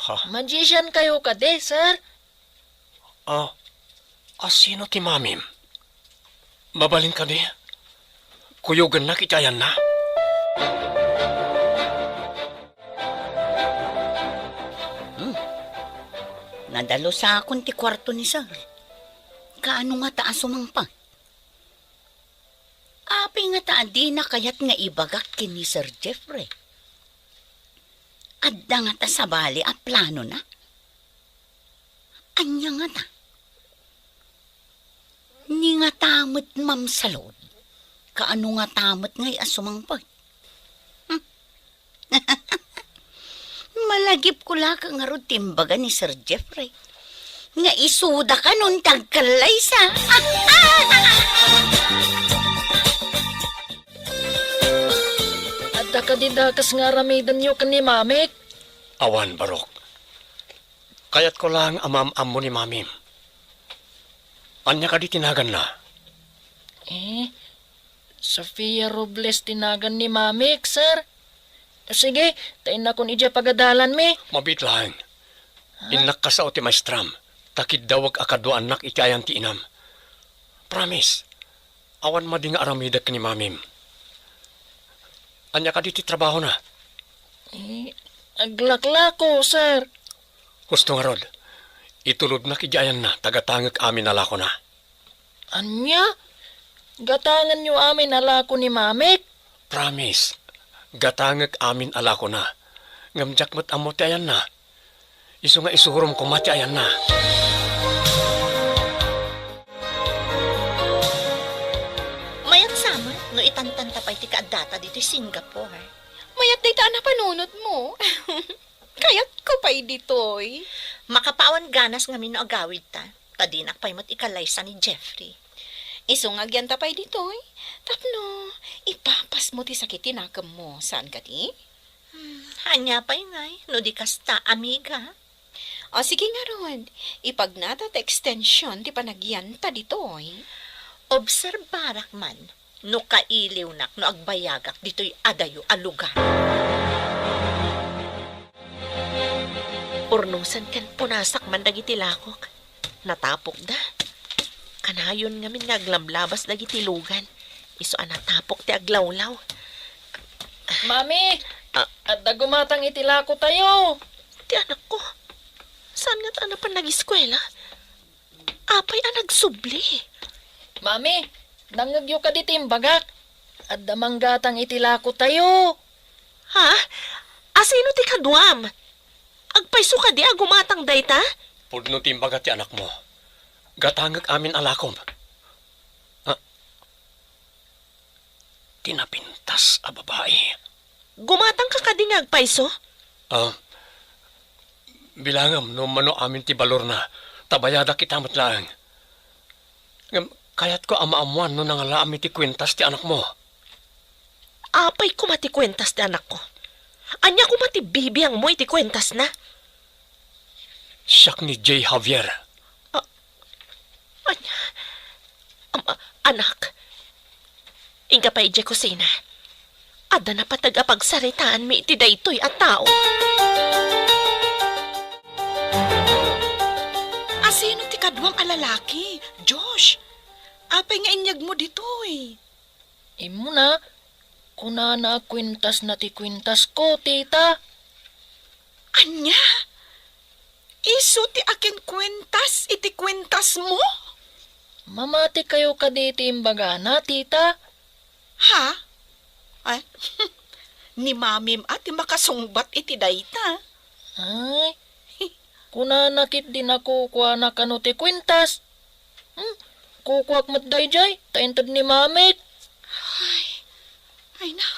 Ha? Magician kayo kadi, sir? Ah, a sino ti mamim? Mabalin kadi? Kuyogennak iti ayanna? Hmm. Nadalusakon ti kuarto ni Sir. Kaano ngata a sumangpet? Apay ngata a dina kayat nga ibagak ken ni Sir Jeffrey? Adda ngata sabali a planona? Ania ngata? Ni ngata met, Ma'am Salud, kaano ngata met ngay a sumangpet? Agipko la ka ngarud ti imbaga ni Sir Jeffrey nga isuda kanon ti agkallaysa. Adda kadi dakes nga aramidenyo ken ni Mamik? Awan, Barok. Kayatko laeng a maam-ammo ni Mamim. Ania kadi ti naganna? Eh, Sofia Robles ti nagan ni Mamik, sir. Sige, ta innakon idiay pagadalanmi. Mabiit laeng. Ha? Innak kasao ti maestram, ta kiddawek a kaduaannak iti ayan ti inam. Promise, awan madi nga aramidek ni Mamim. Ania kadi ti trabahona? Eh, aglaklako, sir. Husto ngarud, itulodnak idiay ayanna, ta gatangek amin a lakona. Ania? Gatangenyo amin a lako ni Mamik? Promise, gatangek amin a lakona. Ngem diak met ammo ti ayanna. Isu nga isurom koma ti ayanna. Mayat sa met no itantanta pay ti kaaddata ditoy Singapore. Mayat dayta a napanunotmo. Kayatko pay ditoy. Makapawan ganas ngamin no agawidta, ta dinak pay met ikallaysa ni Jeffrey. Isu nga agyanta pay ditoy, tapno ipapasmo ti sakit ti nakemmo, saan kadi? Hmm, ania pay ngay, no di kasta, amiga? O, sige ngarud, ipagnata ti ekstension ti panagyanta ditoy. Obserbarak man, no kailiwnak no agbayagak ditoy adayo a lugar. Urnosen ken punasak man dagiti lakok. Natapokda. Kanayon ngamin nga aglablabas dagiti lugan. Isu a natapok ti aglawlaw. Mami! Ah. Adda gumatang iti lakotayo! Ti anakko. Saan ngata a napan nagiskuela? Apay a nagsubli? Mami, nangngegyo kadi ti imbagak? Adda manggatang iti lakotayo. Ha? Asino ti kaduam? Agpayso kadi a gumatang dayta? Pudno ti imbaga ti anakmo. Gatangek amin a lakom. Ah, ti napintas a babai. Gumatangka kadi nga agpayso? Ah, bilangem no mano amin ti balorna, ta bayadak ita met laeng. Ngem kayatko a maammoan no nangalaam iti kuentas ti anakmo. Apay koma ti kuentas ti anakko? Ania koma ti bibiangmo iti kuentasna? Siak ni Jay Javier. Ah, ania? Ama, anak, inka pay idiay kusina. Adda napateg a pagsaritaanmi iti daytoy a tao. Asino ti kaduam a lalaki, Josh? Apay nga inyegmo ditoy? Immuna, kunana a kuentasna ti kuentasko, tita. Ania? Isu ti akinkuentas iti kuentasmo? Mamatikayo kadi iti imbagana, tita? Ha? Ay, ni mamim a ti makasungbat iti dayta. Ay, kunana ketdi a kukuana kano ti kuentas. Hmm, kukuak met daydiay, ta inted ni mamik. Ay, ay na,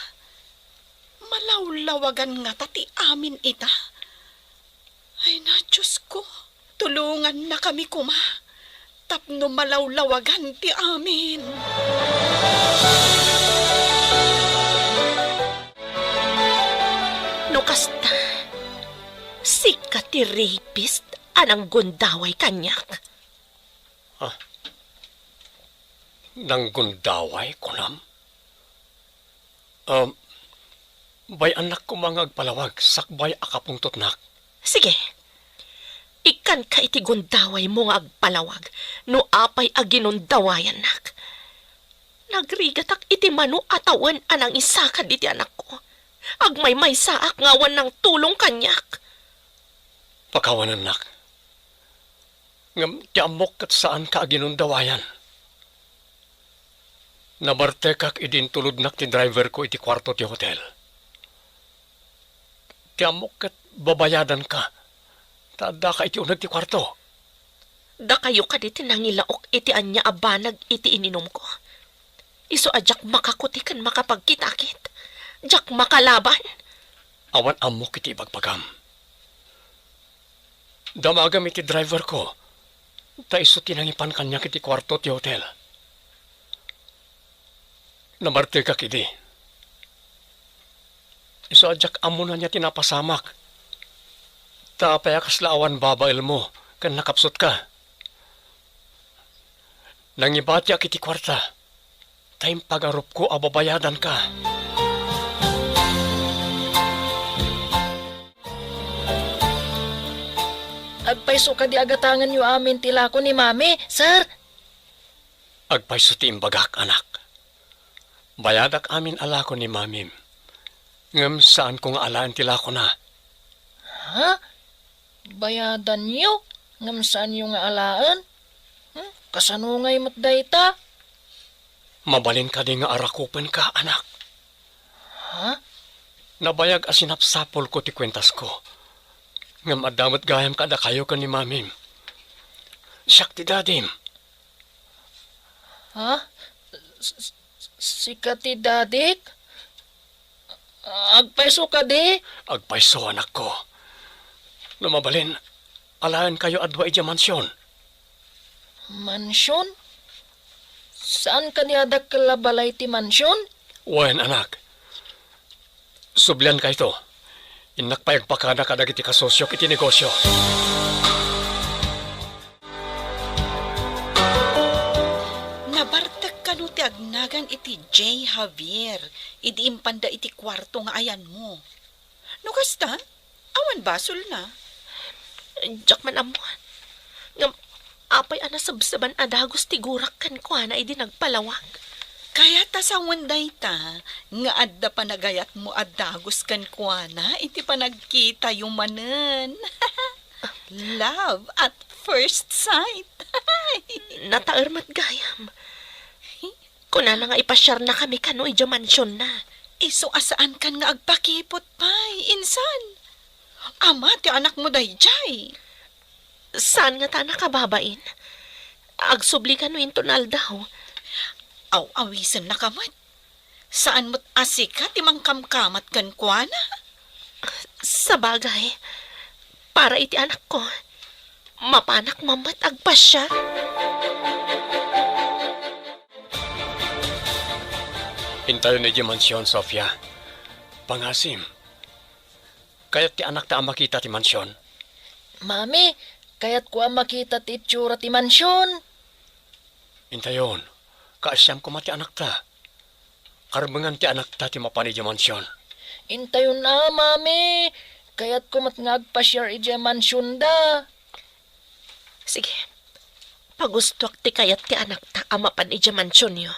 malawlawagan ngata ti amin ita. Ay na, Diosko, tulongannakami koma tapno malawlawagan ti amin. No kasta, sika ti rapist a nanggundaway kaniak. Ah, nanggundaway, kunam? Um, bay-annak koma nga agpalawag sakbay a kapungtotnak. Sige. Ikkanka iti gundawaymo nga agpalawag no apay a ginundawayannak. Nagrigatak iti mano a tawen a nangisakad iti anakko. Agmaymaysaak nga awan nangtulong kaniak. Pakawanennak. Ngem ti ammok ket saanka a ginundawayan. Nabartekak idi intulodnak ti driverko iti kuarto ti hotel. Ti ammok ket babayadanka, ta addaka iti uneg ti kuarto. Dakayo kadi ti nangilaok iti ania a banag iti ininumko. Isu a diak makakuti ken makapagkitakit. Diak makalaban. Awan ammok iti ibagbagam. Damagem iti driverko, ta isu ti nangipan kaniak iti kuarto ti hotel. Namartegak idi. Isu a diak ammonan ania ti napasamak. Ta apay a kasla awan babaelmo ken nakapsutka? Nangibatiak iti kuarta, ta impagarupko a babayadanka. Agpayso kadi a gatangenyo amin ti lako ni Mami, sir? Agpayso ti imbagak, anak. Bayadak amin a lako ni Mamim. Ngem saanko nga alaen ti lakona. Ha? Bayadanyo, ngem saanyo nga alaen? Hmm? Kasano ngay met dayta? Mabalin kadi nga arakupenka, anak? Ha? Nabayag a sinapsapulko ti kuentasko. Ngem adda met gayam kadakayo ken ni Mamim. Siak ti dadim. Ha? S-, s-, sika ti dadik? Agpayso kadi? Agpayso, anakko. No mabalin, alaenkayo a dua idiay mansion. Mansion? Saan kadi a dakkel a balay ti mansion? Wen, anak. Subliankayto. Innak pay agpakada kadagiti kasosiok iti negosio. Nabartek kano ti agnagan iti J. Javier idi impanda iti kuarto nga ayanmo. No kasta, awan basolna. Diak man ammo. Ngem apay a nasebseban a dagus ti gurak kenkuana idi nagpalawag? Kayat a sawen dayta nga adda panagayatmo a dagus kenkuana iti panagkitayo manen. Love at first sight. Nataer met gayam. Kunana nga ipasiarnakami kano idiay mansionna. Isu a saankan nga agpakipot pay, insan. Ama ti anakmo daydiay. Saan ngata a nakababain? Agsubli kano inton aldaw. Aw-awisennaka met. Saan met a sika ti mangkamkamat kenkuana? Sabagay, para iti anakko, mapanak man met agpasiar. Intayon idiay mansion, Sofia. Pangasim. Kayat ti anakta a makita ti mansion? Mami, kayatko a makita ti itsura ti mansion. Intayon, kaasiam koma ti anakta. Karbengan ti anakta ti mapan idiay mansion. Intayon a, Mami. Kayatko met nga agpasiar idiay mansionda. Sige. Pagustoak ti kayat ti anakta a mapan idiay mansionyo.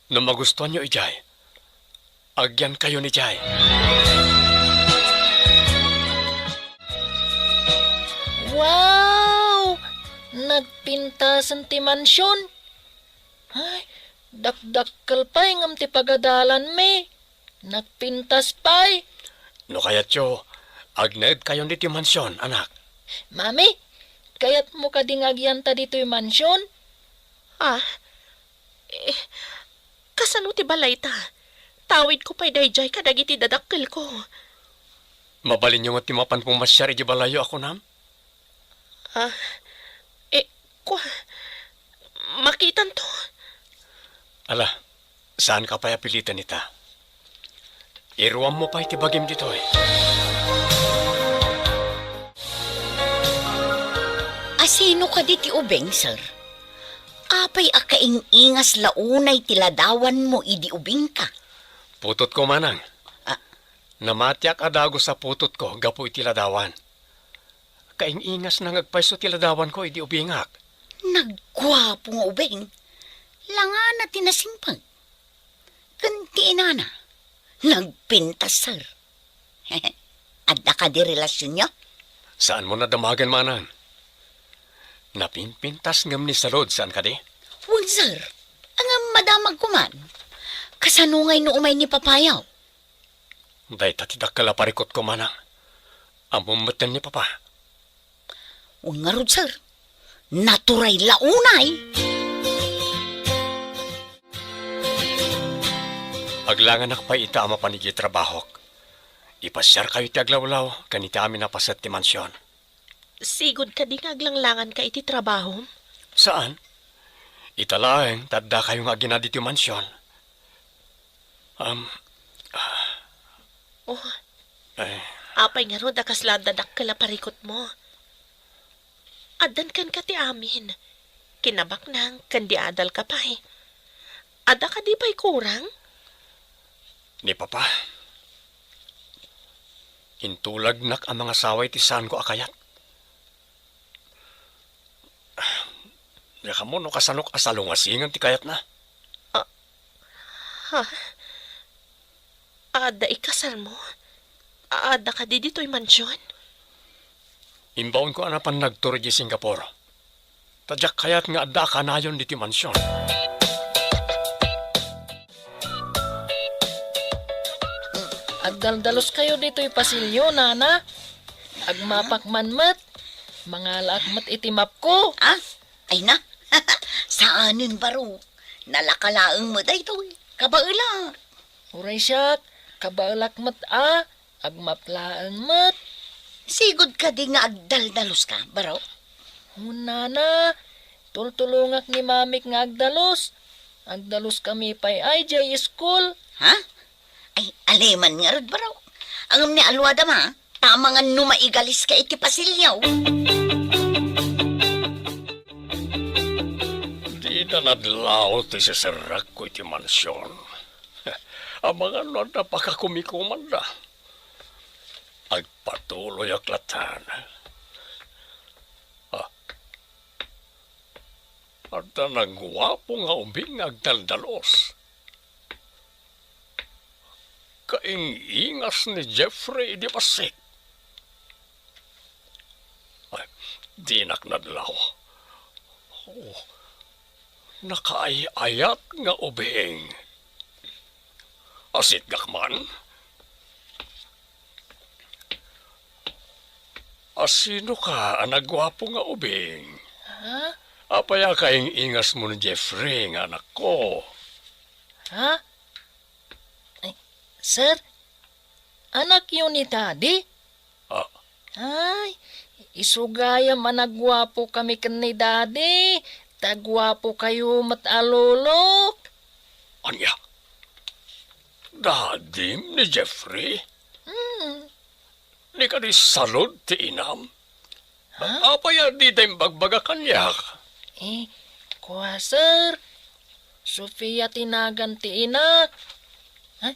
No magustoanyo idiay, agyankayon idiay. Wow! Nagpintasen ti mansion. Ay, dakdakkel pay ngem ti pagadalanmi. Nagpintas pay. No kayatyo, agnaedkayon ditoy mansion, anak. Mami, kayatmo kadi nga agyanta ditoy mansion? Ah, eh, kasano ti balayta? Tawidko pay daydiay kadagiti dadakkelko. Mabalinyo met ti mapan pumasiar idiay balayyo a kunam? Ah, eh, kua, makitanto. Ala, saanka pay a piliten ita. Iruammo pay ti bagim ditoy. Asino kadi ti ubing, sir? Apay a kaing-ingas la unay ti ladawanmo idi ubingka? Putotko, manang. Ah. Namatiak a dagus a putotko gapu iti ladawan. Kaing-ingasna nga agpayso ti ladawanko idi ubingak. Nagguapo nga ubing. Langana ti nasimpag. Ken ti inana, nagpintas, sir. Adda kadi relasionyo? Saanmo nadamagen, manang. Napimpintas ngem ni salud, saan kadi? Wen, sir. Ngem madamagko man. Kasano ngay no umay ni papayo? Dayta ti dakkel a parikutko, manang. Ammom metten ni papa. Wen ngarud, sir. Naturay la unay. Aglanganak pay ita a mapan idiay trabahok. Ipasiarkayo iti aglawlaw ken iti amin a paset ti mansion. Sigud kadi nga aglanglanganka iti trabahom? Saan? Ita laeng ta addakayo nga agina ditoy mansion. Um, Oh, eh, apay ngarud a kasla adda dakkel a parikutmo? Addan kenka ti amin. Kinabaknang ken di adalka pay. Adda kadi pay kurang? Ni Papa, intulagnak a mangasawa iti saanko a kayat. Diak ammo no kasanok a salungasingen ti kayatna. Ah, ha? Adda ikasarmo? Adda kadi ditoy mansion? Imbaonko a napan nagtur idiay Singapore. Ta diak kayat nga adda a kanayon ditoy mansion. Agdaldalos kayo ditoy pasilyo, nana. Agmapak man met. Mangalaak met iti mapko. Ah? Ay na. Saanen baro. Nalaka laeng met daytoy. Kabaela. Uray siak, kabaelak met a. Agmap laeng met. Sigud kadi nga agdaldalos ka, baro? Hunana, tultulongak ni mamik nga agdalos. Agdalos kami pay ay jay school. Ha? Ay, aleman ngarud, baro. Ngem ni aluada ma, tamangan no maigalis ka iti pasilyo. Dida nadlaw ti siserrekko iti mansion. Amangan no adda pakakumikumanda. Agpatuloyak latta. Ah, adda naguapo nga ubing nga agdaldalos. Kaing-ingas ni Jeffrey idi bassit. Ay, dinak nadlaw. Oh, nakaay-ayat nga ubing. Asitgak man. Asino ka a naguapo nga ubing? Ha? Apay a kaing-ingasmo ni Jeffrey nga anakko? Ha? Ay, sir, anakyo ni Daddy? Ah. Ay, isu gayam a naguapo kami ken ni Daddy, ta guapo kayo met a lolok. Ania? Dadim ni Jeffrey? Hmm. Ni kadi salud ti inam? Ha? Apay a dida imbagbaga kaniak? Eh, kua, sir. Sofia ti nagan ti inak. Ha?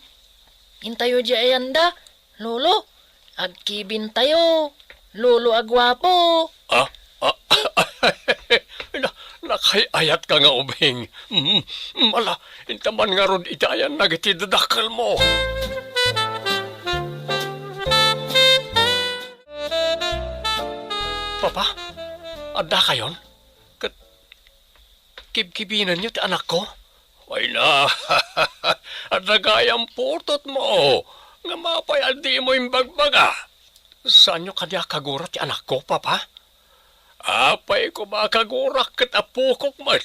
Intayo di ayanda, Lolo. Agkibintayo, Lolo a guapo. Ah? Ah? Na, nakaay-ayatka nga ubing. Mm, mm, ala, inta man ngarud iti ayannak iti dadakkelmo. Papa, adda kayon? Ket kibkibinenyo ti anakko? Ay na, adda gayam putotmo. Ngem apay a dimo imbagbaga? Saanyo kadi a kagura ti anakko, Papa? Apay koma a kagurak ket apokok met.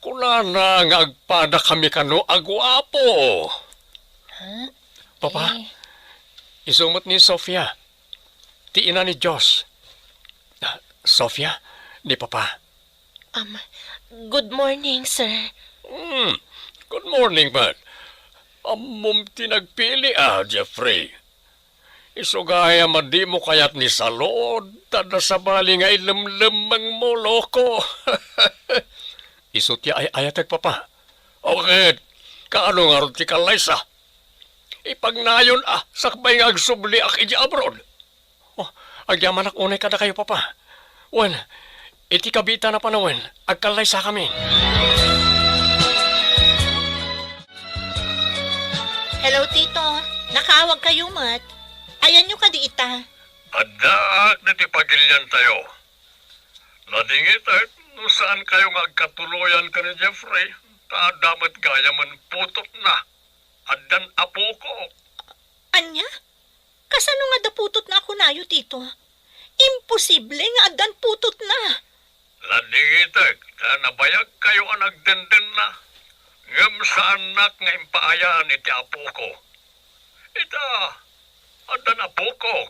Kunana nga agpadakami kano a guapo. Ha? Papa, eh, isu met ni Sofia, ti ina ni Josh. Ah, Sofia, ni Papa. Um, good morning, sir. Hmm, good morning, man. Ammom ti nagpili, a, Jeffrey. Isu gayam a dimo kayat ni salud, ta adda sabali nga ilemlemmengmo, loko. Isu ti ay-ayatek, Papa. O ket, kaano ngarud ti kallaysa? Ipagnayon a, sakbay nga agsubliak idiay abroad. Oh, agyamanak unay kadakayo, Papa. Wen, iti kabiitan a panawen, agkallaysakami. Hello, Tito. Nakaawag kayo met. Ayanyo kadi ita? Addaak ditoy pagiliantayo. Ladingitek no saan kayo nga agkatuloyan ken ni Jeffrey, ta adda met gayamen putotna. Addan apokok. Ania? Kasano nga adda putotna a kunayo, Tito? Imposible nga addan putotna. Ladingitek ta nabayagkayo a nagdendenna, ngem saannak nga impaayan iti apoko. Ita, addan apokok.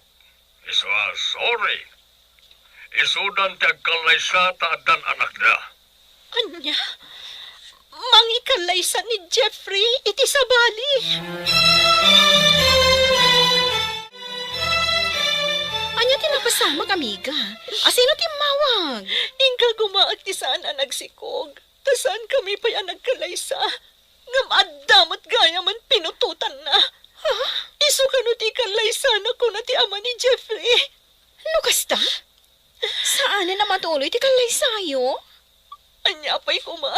Isu a, sorry. Isudan ti agkallaysa ta addan anakda. Ania? Mangikallaysa ni Jeffrey iti sabali? Ania ti napasamak, amiga? Asino ti immawag? Inka gumaak ti saan a nagsikog. Ta saankami pay a nagkallaysa. Ngem adda met gayamen pinutotanna. Ha? Isu kano ti ikallaysana, kuna ti ama ni Jeffrey. No kasta, saanen a matuloy ti kallaysayo? Ania pay koma?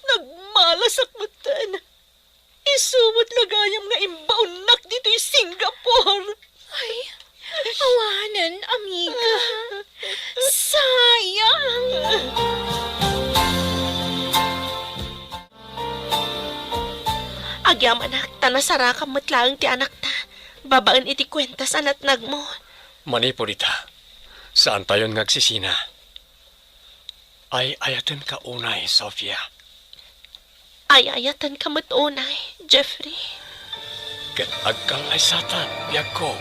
Nagmalasak metten. Isu met la gayam nga imbaonnak ditoy Singapore. Ay, awanen, amiga. Sayang! Agyamanak, ta nasarakam met laeng ti anakta, babaen iti kuentas a natnagmo. Manipud ita, saantayon nga agsisina. Ay-ayatenka unay, Sofia. Ay-ayatenka met unay, Jeffrey. Ket agkallaysatan, biagko.